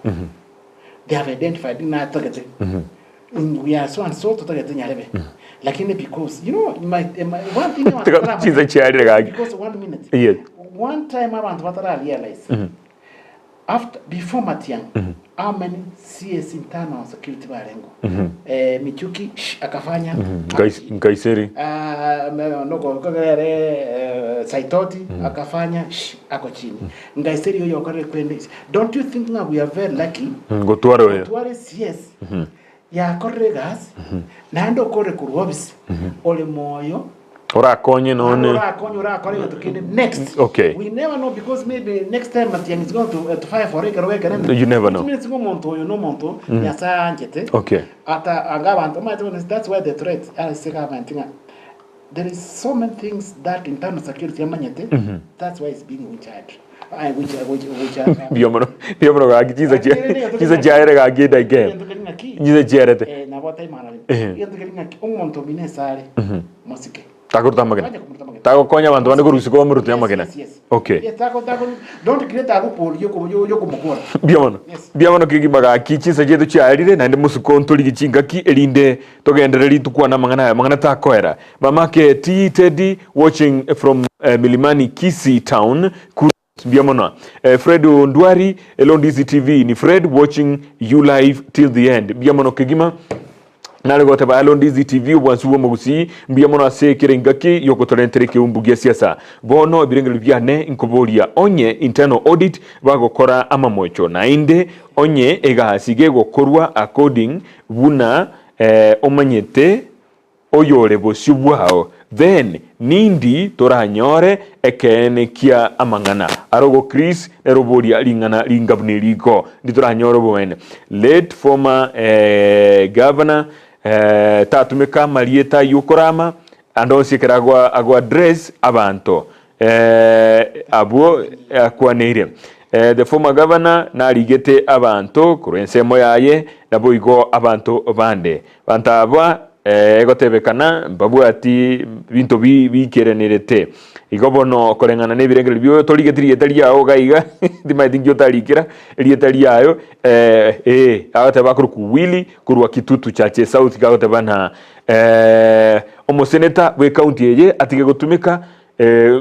they have identified ng'a atagete, we are so and so totagete nyarebe, lakini because you know my, my, one thing abanto Tiga bataramanya- chinsa chiarire gaki. because one minute, Yes. one time abanto batara realize After, before Matiang'i, how many CS internal security barengo? Eh, Michuki shh, akafanya Nkai- Nkaiseri. Ah, me- noko kogere eh, Saitoti akafanya shh, ako chini. Nkaiseri oyo okorere kwende. Don't you think nga we are very lucky? Ngotwara oyo. Tware CS yakorire egasi naende okorire korwa office ore moyo Orakonye nonye. Orakonye orakore egento kende next. Okay. We never know because maybe next time Matiang'i is going to, uh, to fire for ekero gekerende. You never know. Which means ng'a omonto oyo nomonto Nyasaye aanchete. Okay. Ata anga abanto omanyete bono that's why the threat ase government ng'a there is so many things that internal security amanyete that's why it's being in charge. Aye gocha gocha gocha. Mbuya mono, mbuya mono gaki chinsa chia chinsa chiaere gaki edaika eye. Egento keri ng'aki? Chinsa chiaerete. Eh, nabo taimana rende. Ehe. Egento keri ng'aki? Omonto omino esare, mosike. Takoruta amagena. Kwanya komoruta amagena. Tagokonya abanto bande korwa isiko bamorutie Yes, amagena. yes, yes. Okay. Yes, tako, tako, don't create a loophole yoko, yo- yokomokora. Mbuya mono. Yes. Mbuya mono kegima gaki chinsa chiaito chiaerire naende mosuko ntorigi chingaki erinde togendereri tukwane amang'ana aya amang'ana takoera. Mama Keti Teddy watching from Milimani Kisii town Kudos mbuya mono. Fred Ondwari Elondisi TV ni Fred watching you live till the end mbuya mono kegima. Nare goteba Elondisi TV obwansu bw'omogusii mbuya mono ase kera engaki yogotorentera ekeumbu gia siasa. Bono ebirengererio biane nkoboria onye internal audit bagokora amamocho naende onye egasi gegokorwa according buna omanyete oyore bosio bwao, then nindi toranyore ekeene kia amang'ana arogo Chris nere oboria ring'ana ringa buna eriko ndi toranyore oboene late former eh, governor eh, tatumeka amarieta yokorama ande onsi ekero ago ago address abanto eh, abwo akwaneire eh, the former governor narigete abanto korwa ensemo yaye naboigo abanto bande Abanto aba egotebekana mbabwati binto biikerenerete. Igo bono koreng'ana nebirengererio bioyo torigeti rieta riao iga iga, timanyeti nki otarikera erieta riayo, ee, agoteba akorokwa Willy korwa Kitutu Chache South iga agoteba ng'a omoseneta bw'ecounty eye atige gotumeka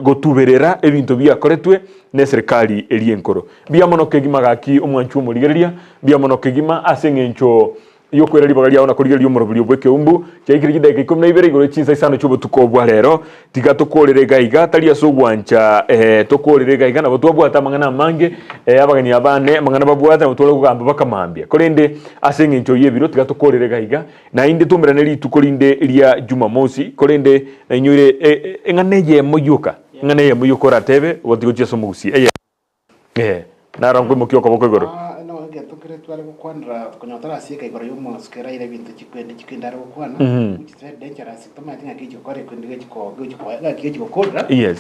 gotuberera ebinto biakoretwe neserikari eria enkoro. Mbuya mono kegima gaki omwanchwa omorigereria, mbuya mono kegima ase eng'encho Y'okwera ribaga riao na korigereria omorobiri bw'ekeumbu chiaikire chidaeka ikomi na ibere igoro ye chinsa isano chi'obotuko bwa rero. Tiga tokoorere iga iga, tari ase ogwancha, ee, tokoorere iga iga, nabo twabwate amang'ana amange, ee, abageni abane amang'ana babwate, nabo tware kogamba mpaka mambia. Korende ase engencho y'ebiro, tiga tokoorere iga iga, naende twaumerane rituko rinde ria Jumamosi, korende nainyoire eng'ana eyemo yoka, eng'ana eyemo yoka oratebe, ogotiga gochia ase omogusii, eyemo. Ee, naro nkoimokia okoboko igoro. Ah, no egento kere tware gokwanera konya totarasieka igoro y'omosike raira ebinto chikwende chikwende are gokwana which is very dangerous tomanyeti ng'aki echigokora ekwende gechiko gechikoa ng'aki gechigokorera Yes.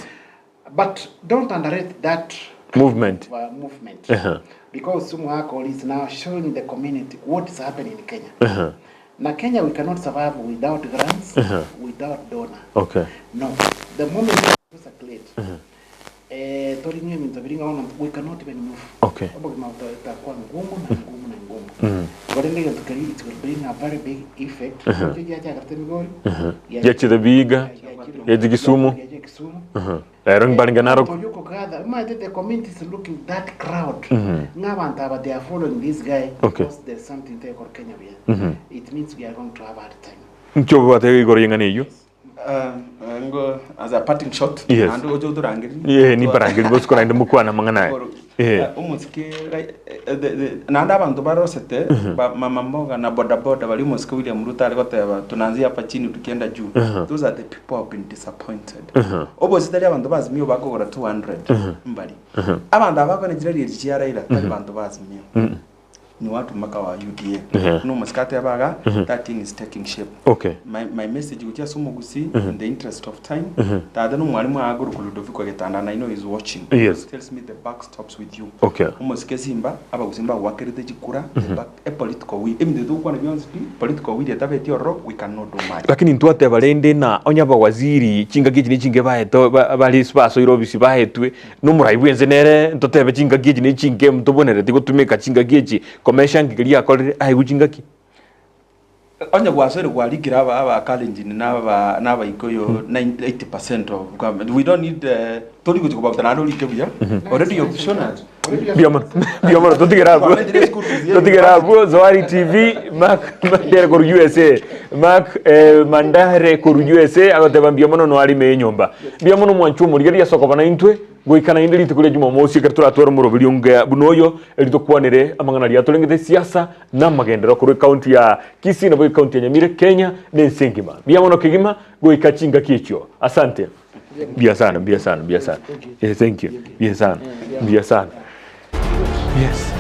but don't underrate that Movement. of, movement Aha. because omogaka oria is now showing the community what is happening in Kenya Aha. na Kenya we cannot survive without grants Aha. without donor Okay. no the moment we circulate Eh, torinywe ebinto biria ng'a bono we cannot even move. Okay. Obogima botakwa ngumu na ngumu na ngumu. Korende egento keria it will bring a very big effect. Ekio giachakerete Migori, Giachire Vihiga, giachire Kisumu. giachire Kisumu. Rero mbarenge Narok. Oyo okogather, omanyete the community is looking that crowd. Ng'a abanto aba they are following this guy Okay. because there's something tekor Kenya buya. It means we are going to have a hard time. Nki obwate igoro y'eng'ana eyio? Ngo as a parting shot Yes. naende oche otorangerie. Eh, nimbarangerie bosuko naende mokwane amang'ana aya. Eh. Omosike naende abanto barosete ba mama mboga na boda boda baria omosike William Ruto are goteba tunaanzia hapa chini tukienda juu. Those are the people who have been disappointed. Obosie tari abanto ba Azimio bakogora 200 mbari. Abanto aba bakona chirari echi chia Raila tari banto ba Azimio. Ni watu mpaka wa UDA. Buna omosike ateba iga, that thing is taking shape. Okay. My, my message gochia ase omogusii in the interest of time, tata na omwalimu aagorokwa Ludovico Getanda and I know he's watching. Yes. He tells me the buck stops with you. Okay. Omosike Simba, abagusii mbagoakerete chikura, the buck, a political will. Ebinto ebi togokwana bionsi pi, political will etabeti ororo, we cannot do much. Lakini ntwateba rende na onye abawaziri chingaki echi ne chinge baeto ba- bare basoire obisi baetwe Nomorai bw'ense nere ntotebe chingaki echi ne chinke ntobwenereti gotumeka chingaki echi komesha nki keria akorire aegwe chingaki. Onye gwasoire gwarikire aba aba Kalenjin na aba na Abaikoyo 80% of government we don't need uh, tori gochi kobabuta naende orike buya already you've shown us Mbuya mono, mbuya mono totigere abwo. Twamenyire school fees ye Totigere abwo Zoari TV Mark Mandere korwa USA. Mark eh, Mandare korwa USA agoteba mbuya mono noarime enyomba. Mbuya mono mwanchwa omorigereria ase okoba naintwe, goika naende rituko ria Jumamosi ekero toratware omoroberio onge buna oyo, erio tokwanere amang'ana aria atorengete esiasa na amagenderero korwa ecounty ya Kisii nabo ecounty ya Nyamira, Kenya na ense engima. Mbuya mono kegima goika chingaki echio. Asante. Mbuya sana, mbuya sana, mbuya sana. Eh, thank you. Mbuya sana. Mbuya sana. Yes.